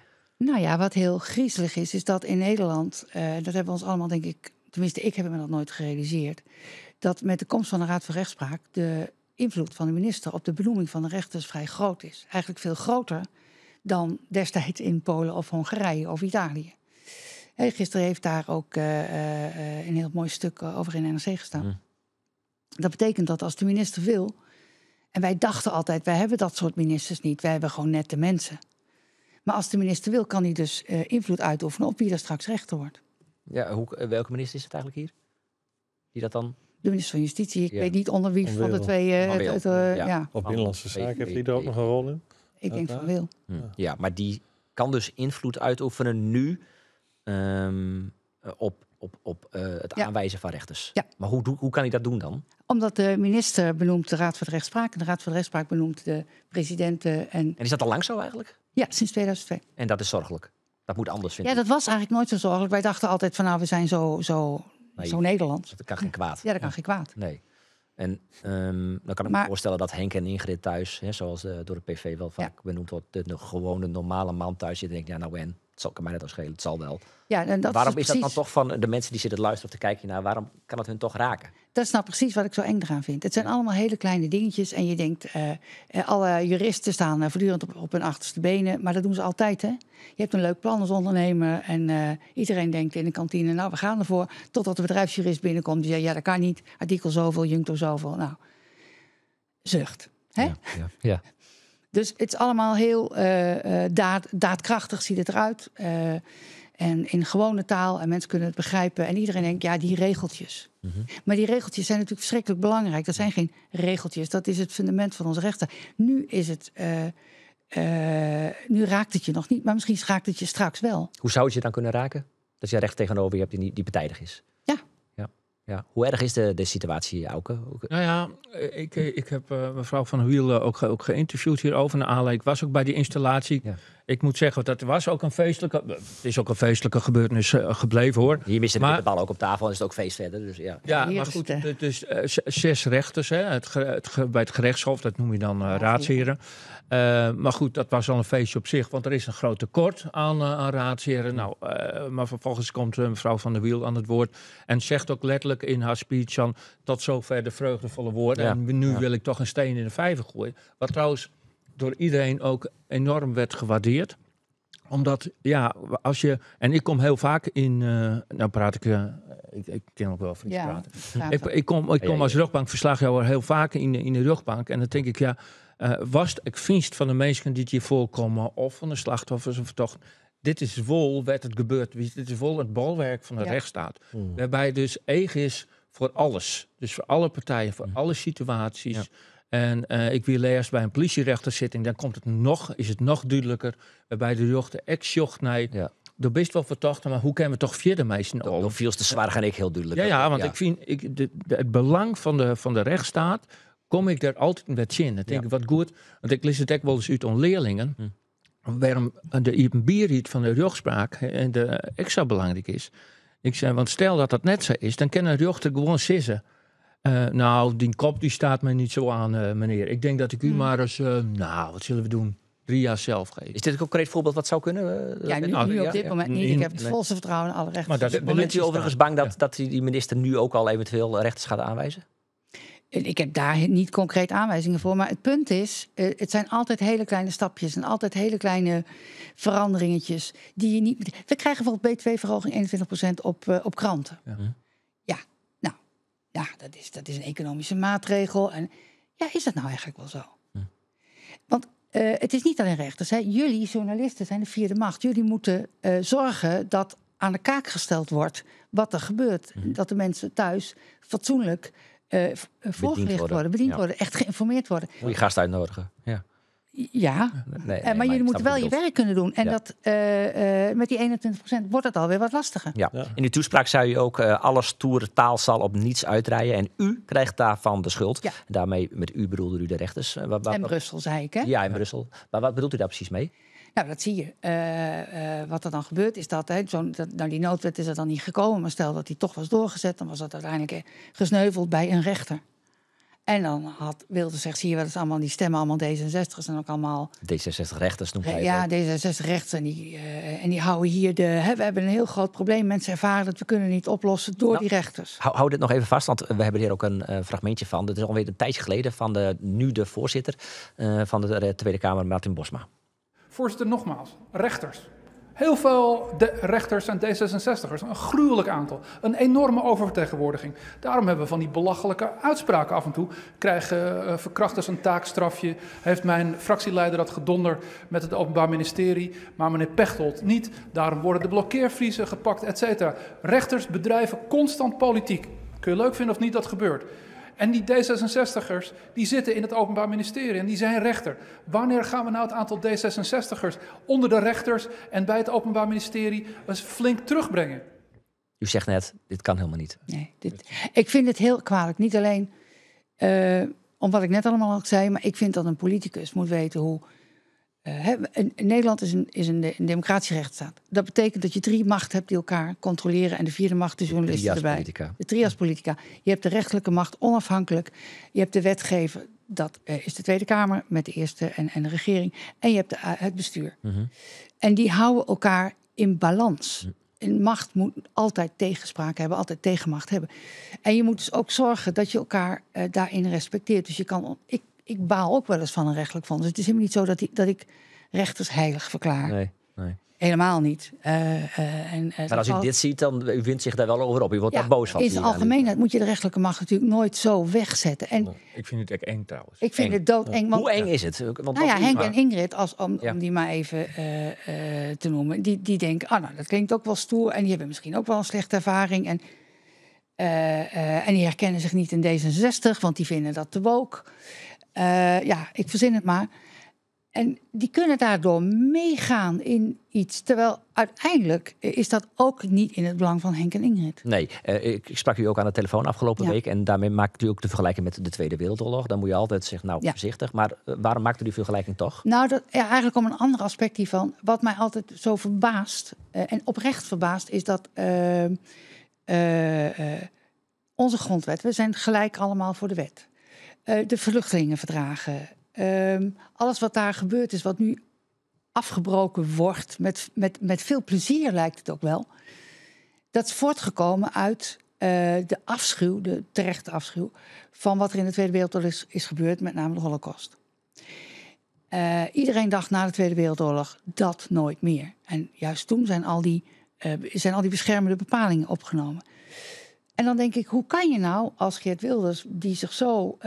Wat heel griezelig is, is dat in Nederland, dat hebben we ons allemaal, denk ik, tenminste ik heb me dat nooit gerealiseerd, dat met de komst van de Raad van Rechtspraak de invloed van de minister op de benoeming van de rechters vrij groot is. Eigenlijk veel groter dan destijds in Polen of Hongarije of Italië. Hey, gisteren heeft daar ook een heel mooi stuk over in NRC gestaan. Dat betekent dat als de minister wil... En wij dachten altijd, wij hebben dat soort ministers niet. Wij hebben gewoon nette mensen. Maar als de minister wil, kan hij dus invloed uitoefenen op wie er straks rechter wordt. Ja, hoe, welke minister is het eigenlijk hier? Die dat dan... De minister van Justitie. Ik weet niet onder wie van de twee... Ja. Of Binnenlandse Zaken, heeft die er ook nog een rol in? Ik denk van Wil. Ja, maar die kan dus invloed uitoefenen nu op het aanwijzen van rechters. Ja. Maar hoe kan hij dat doen dan? Omdat de minister benoemt de Raad voor de Rechtspraak... en de Raad voor de Rechtspraak benoemt de presidenten. En is dat al lang zo eigenlijk? Ja, sinds 2002. En dat is zorgelijk? Dat moet anders, vind ik. Ja, dat was eigenlijk nooit zo zorgelijk. Wij dachten altijd van nou, we zijn zo Nederlands. Dat kan geen kwaad. Ja, dat kan geen kwaad. Nee. En dan kan ik me voorstellen dat Henk en Ingrid thuis, hè, zoals door de PV wel vaak benoemd wordt, de gewone normale man thuis zit en denkt, ja nou en, het zal mij net al schelen, het zal wel. Ja, en dat waarom is, is dat dan toch van de mensen die zitten te luisteren of te kijken naar, waarom kan het hun toch raken? Dat is nou precies wat ik zo eng eraan vind. Het zijn allemaal hele kleine dingetjes en je denkt, alle juristen staan voortdurend op hun achterste benen, maar dat doen ze altijd, hè? Je hebt een leuk plan als ondernemer en iedereen denkt in de kantine, nou we gaan ervoor, totdat de bedrijfsjurist binnenkomt die zegt, ja dat kan niet, artikel zoveel, juncto zoveel. Nou, zucht. Hè? Ja. Dus het is allemaal heel daadkrachtig, ziet het eruit. En in gewone taal, en mensen kunnen het begrijpen. En iedereen denkt, ja, die regeltjes. Mm-hmm. Maar die regeltjes zijn natuurlijk verschrikkelijk belangrijk. Dat zijn geen regeltjes, dat is het fundament van onze rechten. Nu is het, nu raakt het je nog niet, maar misschien raakt het je straks wel. Hoe zou het je dan kunnen raken? Dat je recht tegenover je hebt die partijdig is. Ja. Ja. Hoe erg is de situatie, Auke? Nou ja, ik heb mevrouw Van Wiel ook geïnterviewd hierover. Naar aanleiding. Ik was ook bij die installatie. Ja. Ik moet zeggen, dat was ook een feestelijke... Het is ook een feestelijke gebeurtenis gebleven, hoor. Hier misten de bal ook op tafel en is het ook feest verder. Dus ja, ja, maar goed, dus 6 rechters hè, bij het gerechtshof, dat noem je dan raadsheren. Maar goed, dat was al een feestje op zich, want er is een groot tekort aan raadsheren. Nou, maar vervolgens komt mevrouw Van der Wiel aan het woord en zegt ook letterlijk in haar speech van, tot zover de vreugdevolle woorden. Ja. En nu wil ik toch een steen in de vijver gooien. Wat trouwens door iedereen ook enorm werd gewaardeerd. Omdat, ja, als je... En ik kom heel vaak in... nou praat ik... ik ken ook wel Fries praten. Ik kom als rechtbankverslaggever heel vaak in de rechtbank. En dan denk ik, ja... was het ik vind van de mensen die hier voorkomen... of van de slachtoffers of vertochten... Dit is wol, werd het gebeurd. Dit is wol het bolwerk van de rechtsstaat. Waarbij dus eeg is voor alles. Dus voor alle partijen, voor alle situaties... Ja. En ik wil eerst bij een politierechterzitting, dan komt het nog, is het nog duidelijker. Waarbij de rechter ex-jocht naar, er best wel vertochten, maar hoe kunnen we toch verder meesten? Dan viel de zwaar en ik heel duidelijk. Ja, want ik vind het belang van de rechtsstaat, kom ik daar altijd met in. Dan denk ik, wat goed, want ik lees het ook wel eens uit aan leerlingen. Waarom de iepenbierheid van de rechtspraak en de extra belangrijk is. Ik zei, want stel dat dat net zo is, dan kan een rechter gewoon sissen. Nou, die kop die staat mij niet zo aan, meneer. Ik denk dat ik u maar eens... nou, wat zullen we doen? 3 jaar zelf geven. Is dit een concreet voorbeeld wat zou kunnen? Ja, nu op dit moment niet. Ik heb het volste vertrouwen in alle rechters. Maar dat bent u overigens bang dat die minister nu ook al eventueel rechters gaat aanwijzen? Ik heb daar niet concreet aanwijzingen voor. Maar het punt is, het zijn altijd hele kleine stapjes... en altijd hele kleine veranderingetjes die je niet... We krijgen bijvoorbeeld BTW-verhoging 21% op kranten. Ja. Ja, dat is een economische maatregel. En ja, is dat nou eigenlijk wel zo? Want het is niet alleen rechters. Hè. Jullie, journalisten, zijn de vierde macht. Jullie moeten zorgen dat aan de kaak gesteld wordt wat er gebeurt. Dat de mensen thuis fatsoenlijk voorgelicht worden, bediend worden, echt geïnformeerd worden. Moet je gast uitnodigen, ja. Ja, nee, maar jullie moeten wel je werk kunnen doen. En dat, met die 21% wordt het alweer wat lastiger. Ja. Ja. In uw toespraak zei u ook... alle stoere taal zal op niets uitrijden. En u krijgt daarvan de schuld. Ja. En daarmee, met u bedoelde u de rechters. En Brussel, zei ik, hè? Ja, in Brussel. Maar wat bedoelt u daar precies mee? Nou, dat zie je. Wat er dan gebeurt is dat, hè, die noodwet is er dan niet gekomen. Maar stel dat die toch was doorgezet, dan was dat uiteindelijk gesneuveld bij een rechter. En dan had Wilders zegt, zie je wat is allemaal, die stemmen allemaal D66's en ook allemaal... D66-rechters noemt hij het. Ja, D66-rechters en die houden hier de... Hè, we hebben een heel groot probleem, mensen ervaren dat we kunnen niet oplossen door die rechters. Hou dit nog even vast, want we hebben hier ook een fragmentje van. Dat is alweer een tijdje geleden van de voorzitter van de Tweede Kamer, Martin Bosma. Voorzitter, nogmaals, rechters. Heel veel de rechters en D66ers, een gruwelijk aantal. Een enorme oververtegenwoordiging. Daarom hebben we van die belachelijke uitspraken af en toe. Krijgen verkrachters een taakstrafje? Heeft mijn fractieleider dat gedonder met het Openbaar Ministerie, maar meneer Pechtold niet. Daarom worden de blokkeervriezen gepakt, et cetera. Rechters bedrijven constant politiek. Kun je leuk vinden of niet, dat gebeurt. En die D66ers, die zitten in het Openbaar Ministerie en die zijn rechter. Wanneer gaan we nou het aantal D66ers onder de rechters en bij het Openbaar Ministerie eens flink terugbrengen? U zegt net, dit kan helemaal niet. Nee, ik vind het heel kwalijk. Niet alleen om wat ik net allemaal al zei, maar ik vind dat een politicus moet weten hoe... Nederland is een democratische rechtsstaat. Dat betekent dat je 3 machten hebt die elkaar controleren en de 4e macht, de journalisten De trias erbij. politica. De trias politica. Je hebt de rechterlijke macht onafhankelijk. Je hebt de wetgever, dat is de Tweede Kamer met de Eerste en de regering. En je hebt het bestuur. En die houden elkaar in balans. En macht moet altijd tegenspraak hebben, altijd tegenmacht hebben. En je moet dus ook zorgen dat je elkaar daarin respecteert. Dus je kan... Ik baal ook wel eens van een rechterlijk vonnis. Het is helemaal niet zo dat ik rechters heilig verklaar. Nee, nee. Helemaal niet. Maar als u dit ziet, dan u wint zich daar wel over op. U wordt daar boos van. In zijn algemeenheid moet je de rechterlijke macht natuurlijk nooit zo wegzetten. En nee, ik vind het echt eng trouwens. Ik vind het doodeng. Want hoe eng is het? Want nou ja, Henk en Ingrid, om die maar even te noemen, die denken, ah, nou, dat klinkt ook wel stoer. En die hebben misschien ook wel een slechte ervaring. En die herkennen zich niet in D66, want die vinden dat te woke. Ja, ik verzin het maar. En die kunnen daardoor meegaan in iets. Terwijl uiteindelijk is dat ook niet in het belang van Henk en Ingrid. Nee, ik sprak u ook aan de telefoon afgelopen week. En daarmee maakt u ook de vergelijking met de Tweede Wereldoorlog. Dan moet je altijd zeggen, nou, voorzichtig. Maar waarom maakt u die vergelijking toch? Nou, eigenlijk om een ander aspect hiervan. Wat mij altijd zo verbaast, en oprecht verbaast, is dat onze grondwet, we zijn gelijk allemaal voor de wet. De vluchtelingenverdragen. Alles wat daar gebeurd is, wat nu afgebroken wordt, met veel plezier lijkt het ook wel. Dat is voortgekomen uit de afschuw, de terechte afschuw, van wat er in de Tweede Wereldoorlog is gebeurd, met name de Holocaust. Iedereen dacht na de Tweede Wereldoorlog dat nooit meer. En juist toen zijn al die beschermende bepalingen opgenomen. En dan denk ik, hoe kan je nou als Geert Wilders, die zich zo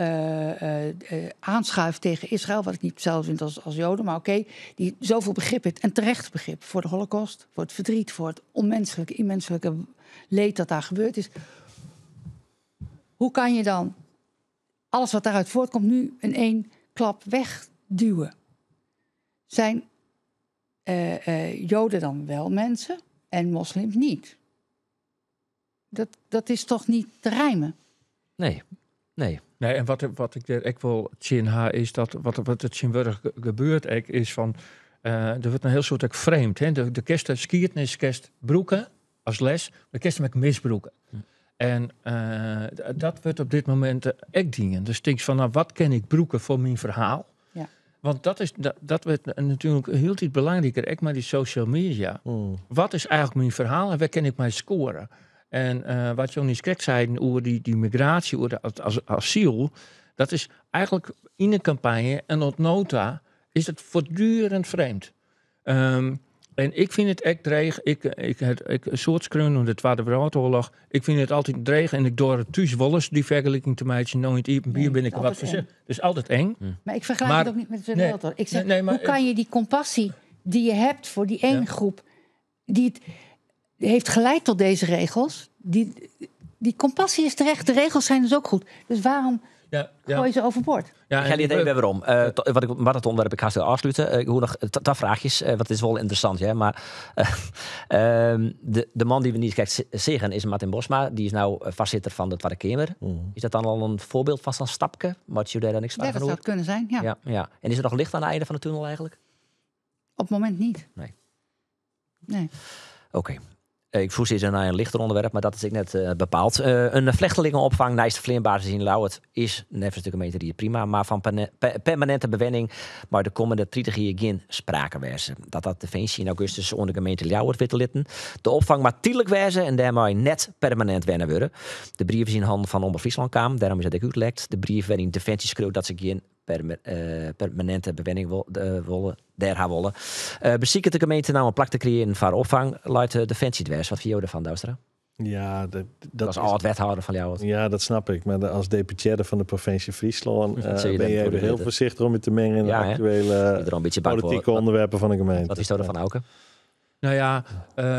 aanschuift tegen Israël, wat ik niet zelf vind als Joden, maar oké, die zoveel begrip heeft, en terecht begrip voor de Holocaust, voor het verdriet, voor het onmenselijke, immenselijke leed dat daar gebeurd is. Hoe kan je dan alles wat daaruit voortkomt nu in één klap wegduwen? Zijn Joden dan wel mensen en moslims niet? Dat is toch niet te rijmen? Nee, nee. Nee, en wat ik er ook wel zin ha is dat wat het zinwurg gebeurt ook, is van er wordt een heel soort ook vreemd. Hè? De kerst, de skiertnis, kerst broeken als les, de kerst met misbroeken. En dat wordt op dit moment ook dingen. Dus denk van, nou, wat kan ik broeken voor mijn verhaal? Ja. Want dat werd natuurlijk heel iets belangrijker, ook maar die social media. Wat is eigenlijk mijn verhaal en waar kan ik mij scoren? En wat Johnny Skrek zei over die migratie, over de asiel, dat is eigenlijk in de campagne en op nota is het voortdurend vreemd. En ik vind het echt dreig. Ik een soort skreun onder de Tweede Wereldoorlog. Ik vind het altijd dreig en ik door het thuis wel eens die vergelijking te maken. Nou, in het iepenbier ben ik wat voorzichtig. Het is altijd eng. Maar ik vergelijk het ook niet met de Tweede Wereldoorlog. Ik zeg, hoe kan je die compassie die je hebt voor die ene groep, die het heeft geleid tot deze regels. Die compassie is terecht. De regels zijn dus ook goed. Dus waarom gooi je ze overboord? Ja, ik ga niet even waarom. Wat het onderwerp ik ga zo afsluiten. Ik hoor nog ta vraagjes, want het is wel interessant. Hè? Maar de man die we niet kijkt zeggen is Martin Bosma. Die is nou voorzitter van de Tweede Kamer. Is dat dan al een voorbeeld van zo'n stapje? Maar je daar dan niks van Ja, dat zou het kunnen zijn, ja. Ja. En is er nog licht aan het einde van de tunnel eigenlijk? Op het moment niet. Nee. Oké. Ik vroeg ze naar een lichter onderwerp, maar dat is ik net bepaald. Een vluchtelingenopvang naast de vleerbasis in Ljouwert is nevens de gemeente die prima, maar van permanente bewenning, maar de komende 30 jaar geen sprake wezen. Dat Defensie in augustus onder de gemeente Ljouwert witte litten. De opvang maar tijdelijk wezen en daarmee net permanent wennen worden. De brief is in handen van Omroep Friesland kwam, daarom is het ook uitgelekt. De brief waarin Defensie schreeuwt dat ze geen permaninte bewenning wolle, dêr ha wolle. Besiket de gemeente no in plak te kreëaren foar opfang, leit Definsje dwers. Wat fine jo derfan, Douwstra? Ja, dat As âld-wethâlder fan Ljouwert. Ja, dat snap ik. Mar as deputearre fan de provinsje Fryslân bin je even hiel foarsichtich om je te mengen yn de aktuele politike ûnderwerpen fan de gemeente. Wat is derfan, Auke? Nou ja,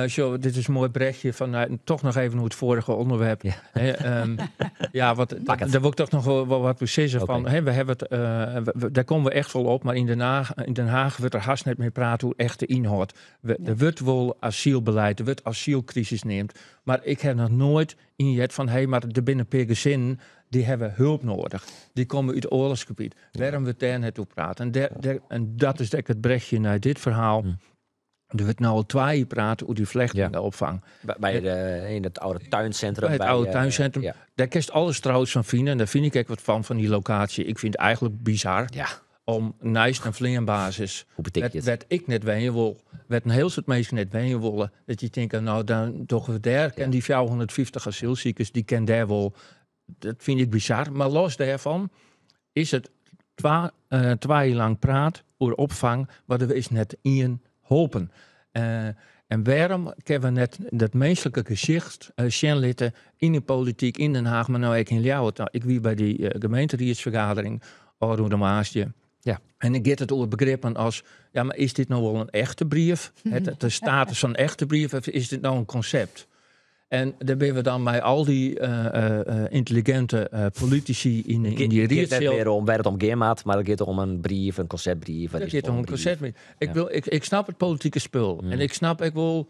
sjoch, dit is in moai brechje fan toch noch even oer it foarige ûnderwerp. Ja, Hè, ja, wat, dêr wol ik toch noch wol wat oer sizze. Fan, hè, we hawwe it, dêr komme we echt wol op, mar yn Den Haag wurdt der hast net mear praat oer echte ynhâld. Der wurdt wol asylbeleid, der wurdt asylkrisis neamd, mar ik ha noch noait ien heard fan hé, mar der binne in pear gesinnen dy hawwe hulp noadich. Dy komme út oarlochsgebiet. Wêrom wurdt dêr net oer praat? En, en dat is ek it brechje nei dit ferhaal. Der wurdt no al 2 jier praat oer dy flechtlingeopfang. By de, yn it oude tuincentrum. By it oude tuincentrum. Dêr kinst alles trouwens fan fine. En dêr fyn ik ek wat fan, fan dy lokaasje. Ik fyn it eigentlik bizar om neist in fleanbasis, Hoe betekent het? wêr't ik net wenje wol, wêr't in hiel soad minsken net wenje wolle, dat je tinke, nou dan dogge we dêr, kin dy 450 asylsikers, dy kin dêr wol. Dat fyn ik bizar. Mar los dêrfan is it 2 jier lang praat oer opfang, mar der is net ien holpen. En wêrom kinne we net dat minsklike gesicht sjen litte yn de polityk, yn Den Haag, mar no ek yn Ljouwert? Nou, ik wie by dy gemeenteriedsfergadering ôfrûne woansdei. En dan giet it oer begrippen as, ja, mar is dit no wol in echte brief? De status fan echte brief, of is dit no in konsept? En dêr binne we dan mei al dy yntelliginte politisy yn dy riedseal. It giet net mear om wêr't it om gean moat, mar it giet om in brief, in konseptbrief. It giet om in konseptbrief. Ik snap it politike spul. En ik snap ek wol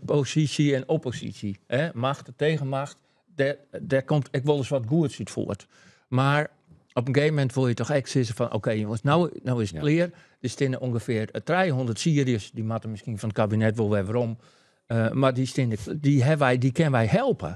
posysje en opposysje. Hè? Macht, tegenmacht. Dêr komt ek wolris wat goeds út fuort. Mar op in gegeven momint wol je toch ek sizze fan oké jonges, no is it klear. Der steane ûngefear 300 Syriërs, dy moatte miskien fan it kabinet wol wer werom. Mar dy steane, dy hawwe wy, dy kinne wy helpe.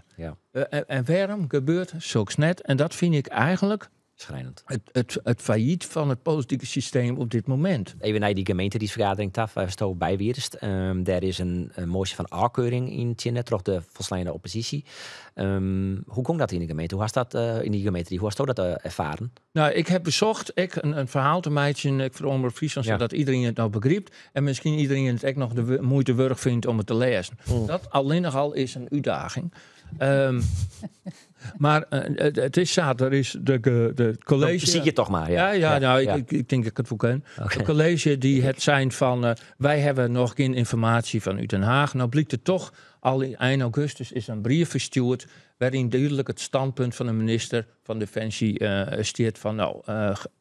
En wêrom gebeurt soks net? En dat fyn ik eigentlik Schrijnend. It fallyt fan it politike systeem op dit momint. Even nei dy gemeenteriedsfergadering ta, wêr'tsto by wiest. Dêr is in moasje fan ôfkeuring yntsjinne troch de folsleine opposysje. Hoe gong dat yn de gemeente? Hoe hast dat yn dy gemeenterie? Hoe hasto dat erfaren? Nou, ik ha besocht ek in ferhaal te meitsjen, ek foar Omrop Fryslân, sadat iderien it no begrypt en miskien iderien it ek noch de muoite wurdich fynt om it te lêzen. Dat allinnich al is in útdaging. Mar it is sa, der is de kolleezje. Besykje toch mar. Ja, ja, nou, ik tink dat ik it wol kin. De kolleezje dy hat sein fan, wy hawwe noch gjin ynformaasje fan út Den Haag. No blykt it toch, al yn ein augustus is in brief ferstjoerd wêryn dúdlik it standpunt fan de minister fan Definsje stiet fan, no,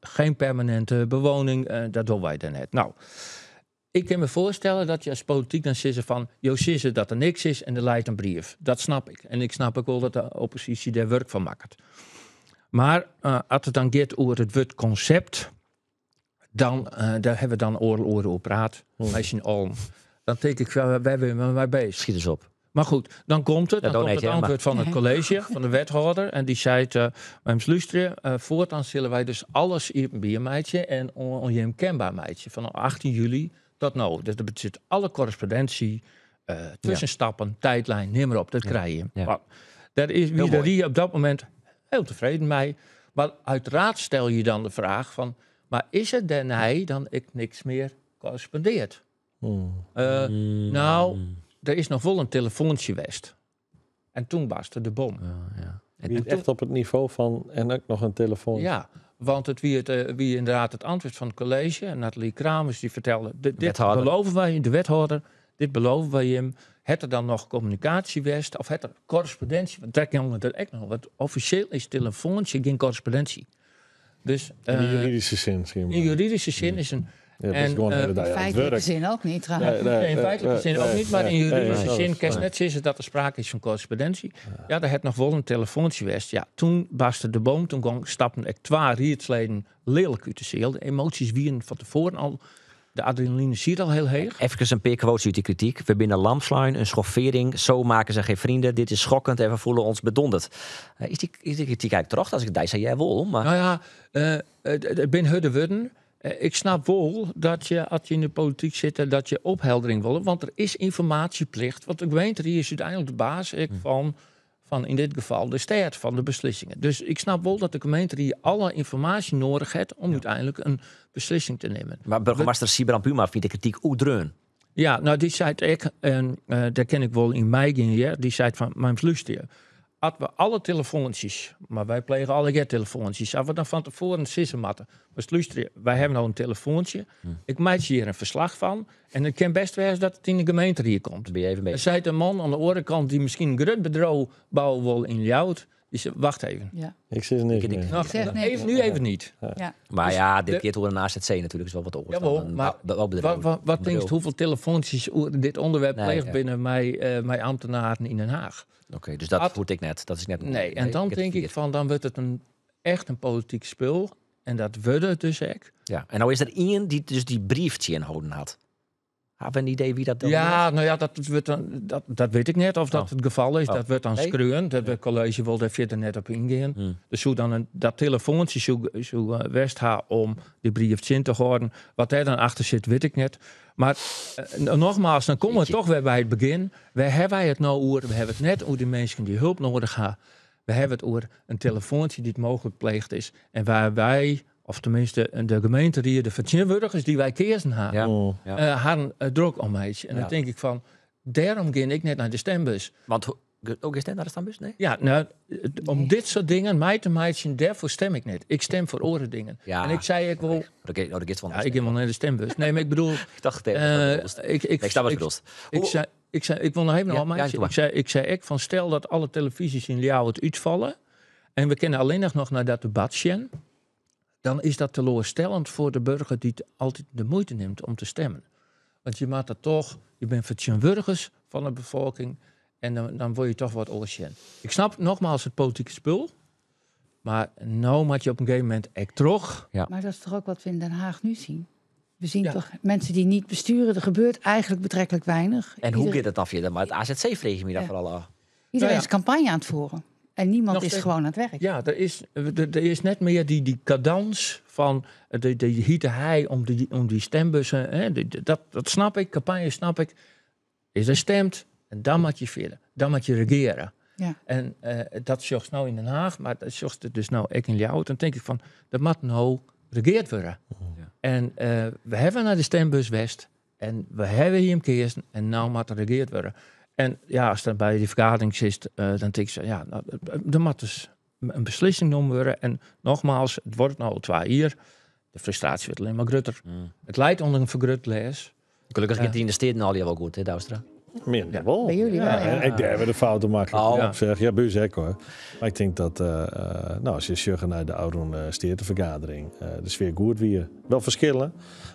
geen permanente bewoning, dat dogge wy dêr net. Nou, ik kin my foarstelle dat je as polityk dan sizze fan, jo sizze dat der niks is en der leit in brief. Dat snap ik. En ik snap ek wol dat de opposysje dêr wurk fan makket. Mar as it dan giet oer it wurd konsept, dan, dêr hawwe we dan oardel oere oer praat, mei syn allen. Dan tink ik, wêr binne we mei beuzich? Schiet eens op. Mar goed, dan komt it, dan komt it antwurd fan it kolleezje, fan de wethâlder. En dy seit, uh, lústerje, foartaan sille wy dus alles iepenbier meitsje en oan jim kenber meitsje. Fan 18 july tot no. Dus dat betsjut alle korrespondinsje, tuskenstappen, tijdlijn, neam mar op, dat krije jim. Ja. Dêr is wie de rie op dat momint hiel tefreden mei. Mar uiteraard stel je dan de fraach fan, mar is der dêrnei dan ek niks mear korrespondeard? Nou, der is noch wol in telefoantsje west. En toen barstte de bom. Ja, ja. En toen, echt op it nivo fan en ek noch in telefoan. Ja, want it wie, it, wie ynderdaad it antwurd fan it kolleezje. En Nathalie Kramers dy fertelde, dit belove wy, de wethâlder, dit belove wy jim. Hat der dan noch kommunikaasje west of hat der korrespondinsje? Want dêr kin der ek noch. Want offisjeel is telefoantsje gjin korrespondinsje. Dus, yn juridyske sin miskien. Yn juridyske sin is in. Ja, en, gewoan de hele dei yn feitlikke sin ek net trouwens. Nee, yn feitlikke sin ek net, mar yn juridyske sin kinst net sizze dat der sprake is fan korrespondinsje. Ja, der hat noch wol in telefoantsje west. Ja, toen barstte de bom, toen gong, stapten ek twa riedsleden lilk út de seal. De emoasjes wienen fan tefoaren al De adrenaline siet al hiel heech. Efkes in pear quotes út dy krityk. We binne lamslein, een schoffering, zo maken ze geen vrienden. Dit is schokkend en we voelen ons bedonderd. Is dy, is dy krityk eigentlik terjochte? As ik dy sa hear wol, mar... Nou ja, it binne hurde wurden. Ik snap wol dat je, as je yn de polityk sitte, dat je opheldering wolle. Want der is ynformaasjeplicht. Want de gemeenterie is úteinlik de baas ek fan. Fan yn dit gefal de stêd fan de beslissingen. Dus ik snap wol dat de gemeenterie alle ynformaasje noadich hat om úteinlik in beslissing te nimmen. Mar boargemaster Sybrand Buma fynt de krityk oerdreaun. Ja, no dy seit ek, en dêr kin ik wol yn meigean hear, dy seit fan, mar lústerje, as we alle telefoantsjes, mar wy plege allegear telefoantsjes, as we dan fan tefoaren sizze moatte, mar lústerje, wy hawwe no in telefoantsje, ik meitsje hjir in ferslach fan, en it kin bêst wêze dat it yn de gemeenterie komt. Ben je even Dan bezig. seit de man oan de oare kant, dy't miskien in grut bedriuw bouwe wol yn Ljouwert, dy seit, wacht even. Ja. Ik sis niks Ik- ik- mear. Noch, zeg niks. even, nu even niet. Ja. Maar ja, dit de- keer oer een AZC natuurlijk is wel wat oars. Jawel, dan een maar bouwbedrijf. Wat, wat, wat denkst hoeveel telefoontsjes oer dit onderwerp Nee, pleegd ja. binnen mij ambtenaren in Den Haag? Oké, dus dat Ad- voert ik net. Dat is net. Nee, en dan ik heb denk ik vier. van, dan wordt het echt een politiek spul. En dat wordt het dus ook. Ja, en nou is er één die dus die briefje inhouden had. Hebben we een idee wie dat dan Ja, nou ja, dat, wordt dan, dat weet ik net of dat Oh. het geval is. Oh. Dat wordt dan Nee? skreun. Dat het college wil daar verder net op ingaan. Dus hoe dan dat telefoontje zo West ha om die brief zin te houden. Wat daar dan achter zit, weet ik net. Maar nogmaals, dan komen we Jeetje. toch weer bij het begin. Waar hebben wij het nou over? We hebben het net over die mensen die hulp nodig hebben. We hebben het over een telefoontje die het mogelijk pleegd is. En waar wij, of tenminste de gemeente die de vertegenwoordigers die wij kiezen hebben, Ja. Oh. Ja. hadden druk om mij. En Ja. dan denk ik van, daarom ging ik net naar de stembus. Want ook is dat naar de stembus? Nee? Ja, nou, om dit soort dingen mij te maken, daarvoor stem ik niet. Ik stem voor andere dingen. Ja. En ik zei, ik wil... Oké, nou, dat is van Ja, ik ging wel naar de stembus. Nee, maar ik bedoel... Ik dacht, dat bedoelst. ik, Ik snap wat je ik, bedoelt. ik Hoe- zei, ik zei, ik wil nog even Ja, nog ja, maar. doe maar. Ik zei ik van stel dat alle televisies in Ljouwert uitvallen en we kennen alleen nog naar dat debat zien, dan is dat teleurstellend voor de burger die het altijd de moeite neemt om te stemmen. Want je maakt dat toch, je bent vertegenwoordigers van de bevolking en dan word je toch wat oorsjen. Ik snap nogmaals het politieke spul, maar nou moet je op een gegeven moment echt terug. Ja. Maar dat is toch ook wat we in Den Haag nu zien? We zien Ja. toch mensen die niet besturen. Er gebeurt eigenlijk betrekkelijk weinig. En hoe Iedereen- gaat het dan verder? Maar het AZC vreeg je me daar Ja. vooral af. Iedereen Nou ja. is campagne aan het voeren. En niemand Nog is steeds- gewoon aan het werk. Ja, er is net meer die cadans van de hiete hei om die stembussen. Hè, dat snap ik, campagne snap ik. Is er stemt en dan moet je verder. Dan moet je regeren. Ja. En dat zocht nou in Den Haag, maar dat zocht het dus nou ook in Ljouwert. Dan denk ik van, dat moet nou regeerd worden. Ja. En we hebben naar de stembus West en we hebben hier een keer en nou moet er regeerd worden. En ja, als dat bij die vergadering zit, dan denk ik zo, ja, nou, er moet dus een beslissing genomen worden. En nogmaals, het wordt nou al 2 uur. De frustratie wordt alleen maar groter. Het leidt onder een vergrut les. Gelukkig gaat het in de steden al wel goed, hè, Douwstra? Meer ja. wel. Bij jullie wel, ja. En ik daar weer de fouten maken. Oh. Ja. Zeg. Ja, buus ook hoor. Maar ik denk dat, nou, als je sjuggen naar de oude steertevergadering, de sfeer goed weer. Wel verschillen,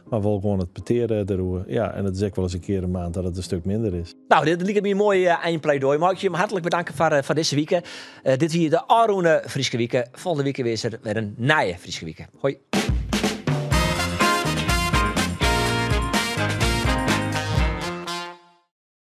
maar wel gewoon het peteren erover. Ja, en het is ook wel eens een keer een maand dat het een stuk minder is. Nou, dit liep me een mooi eindpleidooi. Mag ik je hartelijk bedanken voor deze week. Dit hier de Arone Frieske Wieken. Volgende week weer is er weer een nieuwe Frieske Wieken. Hoi.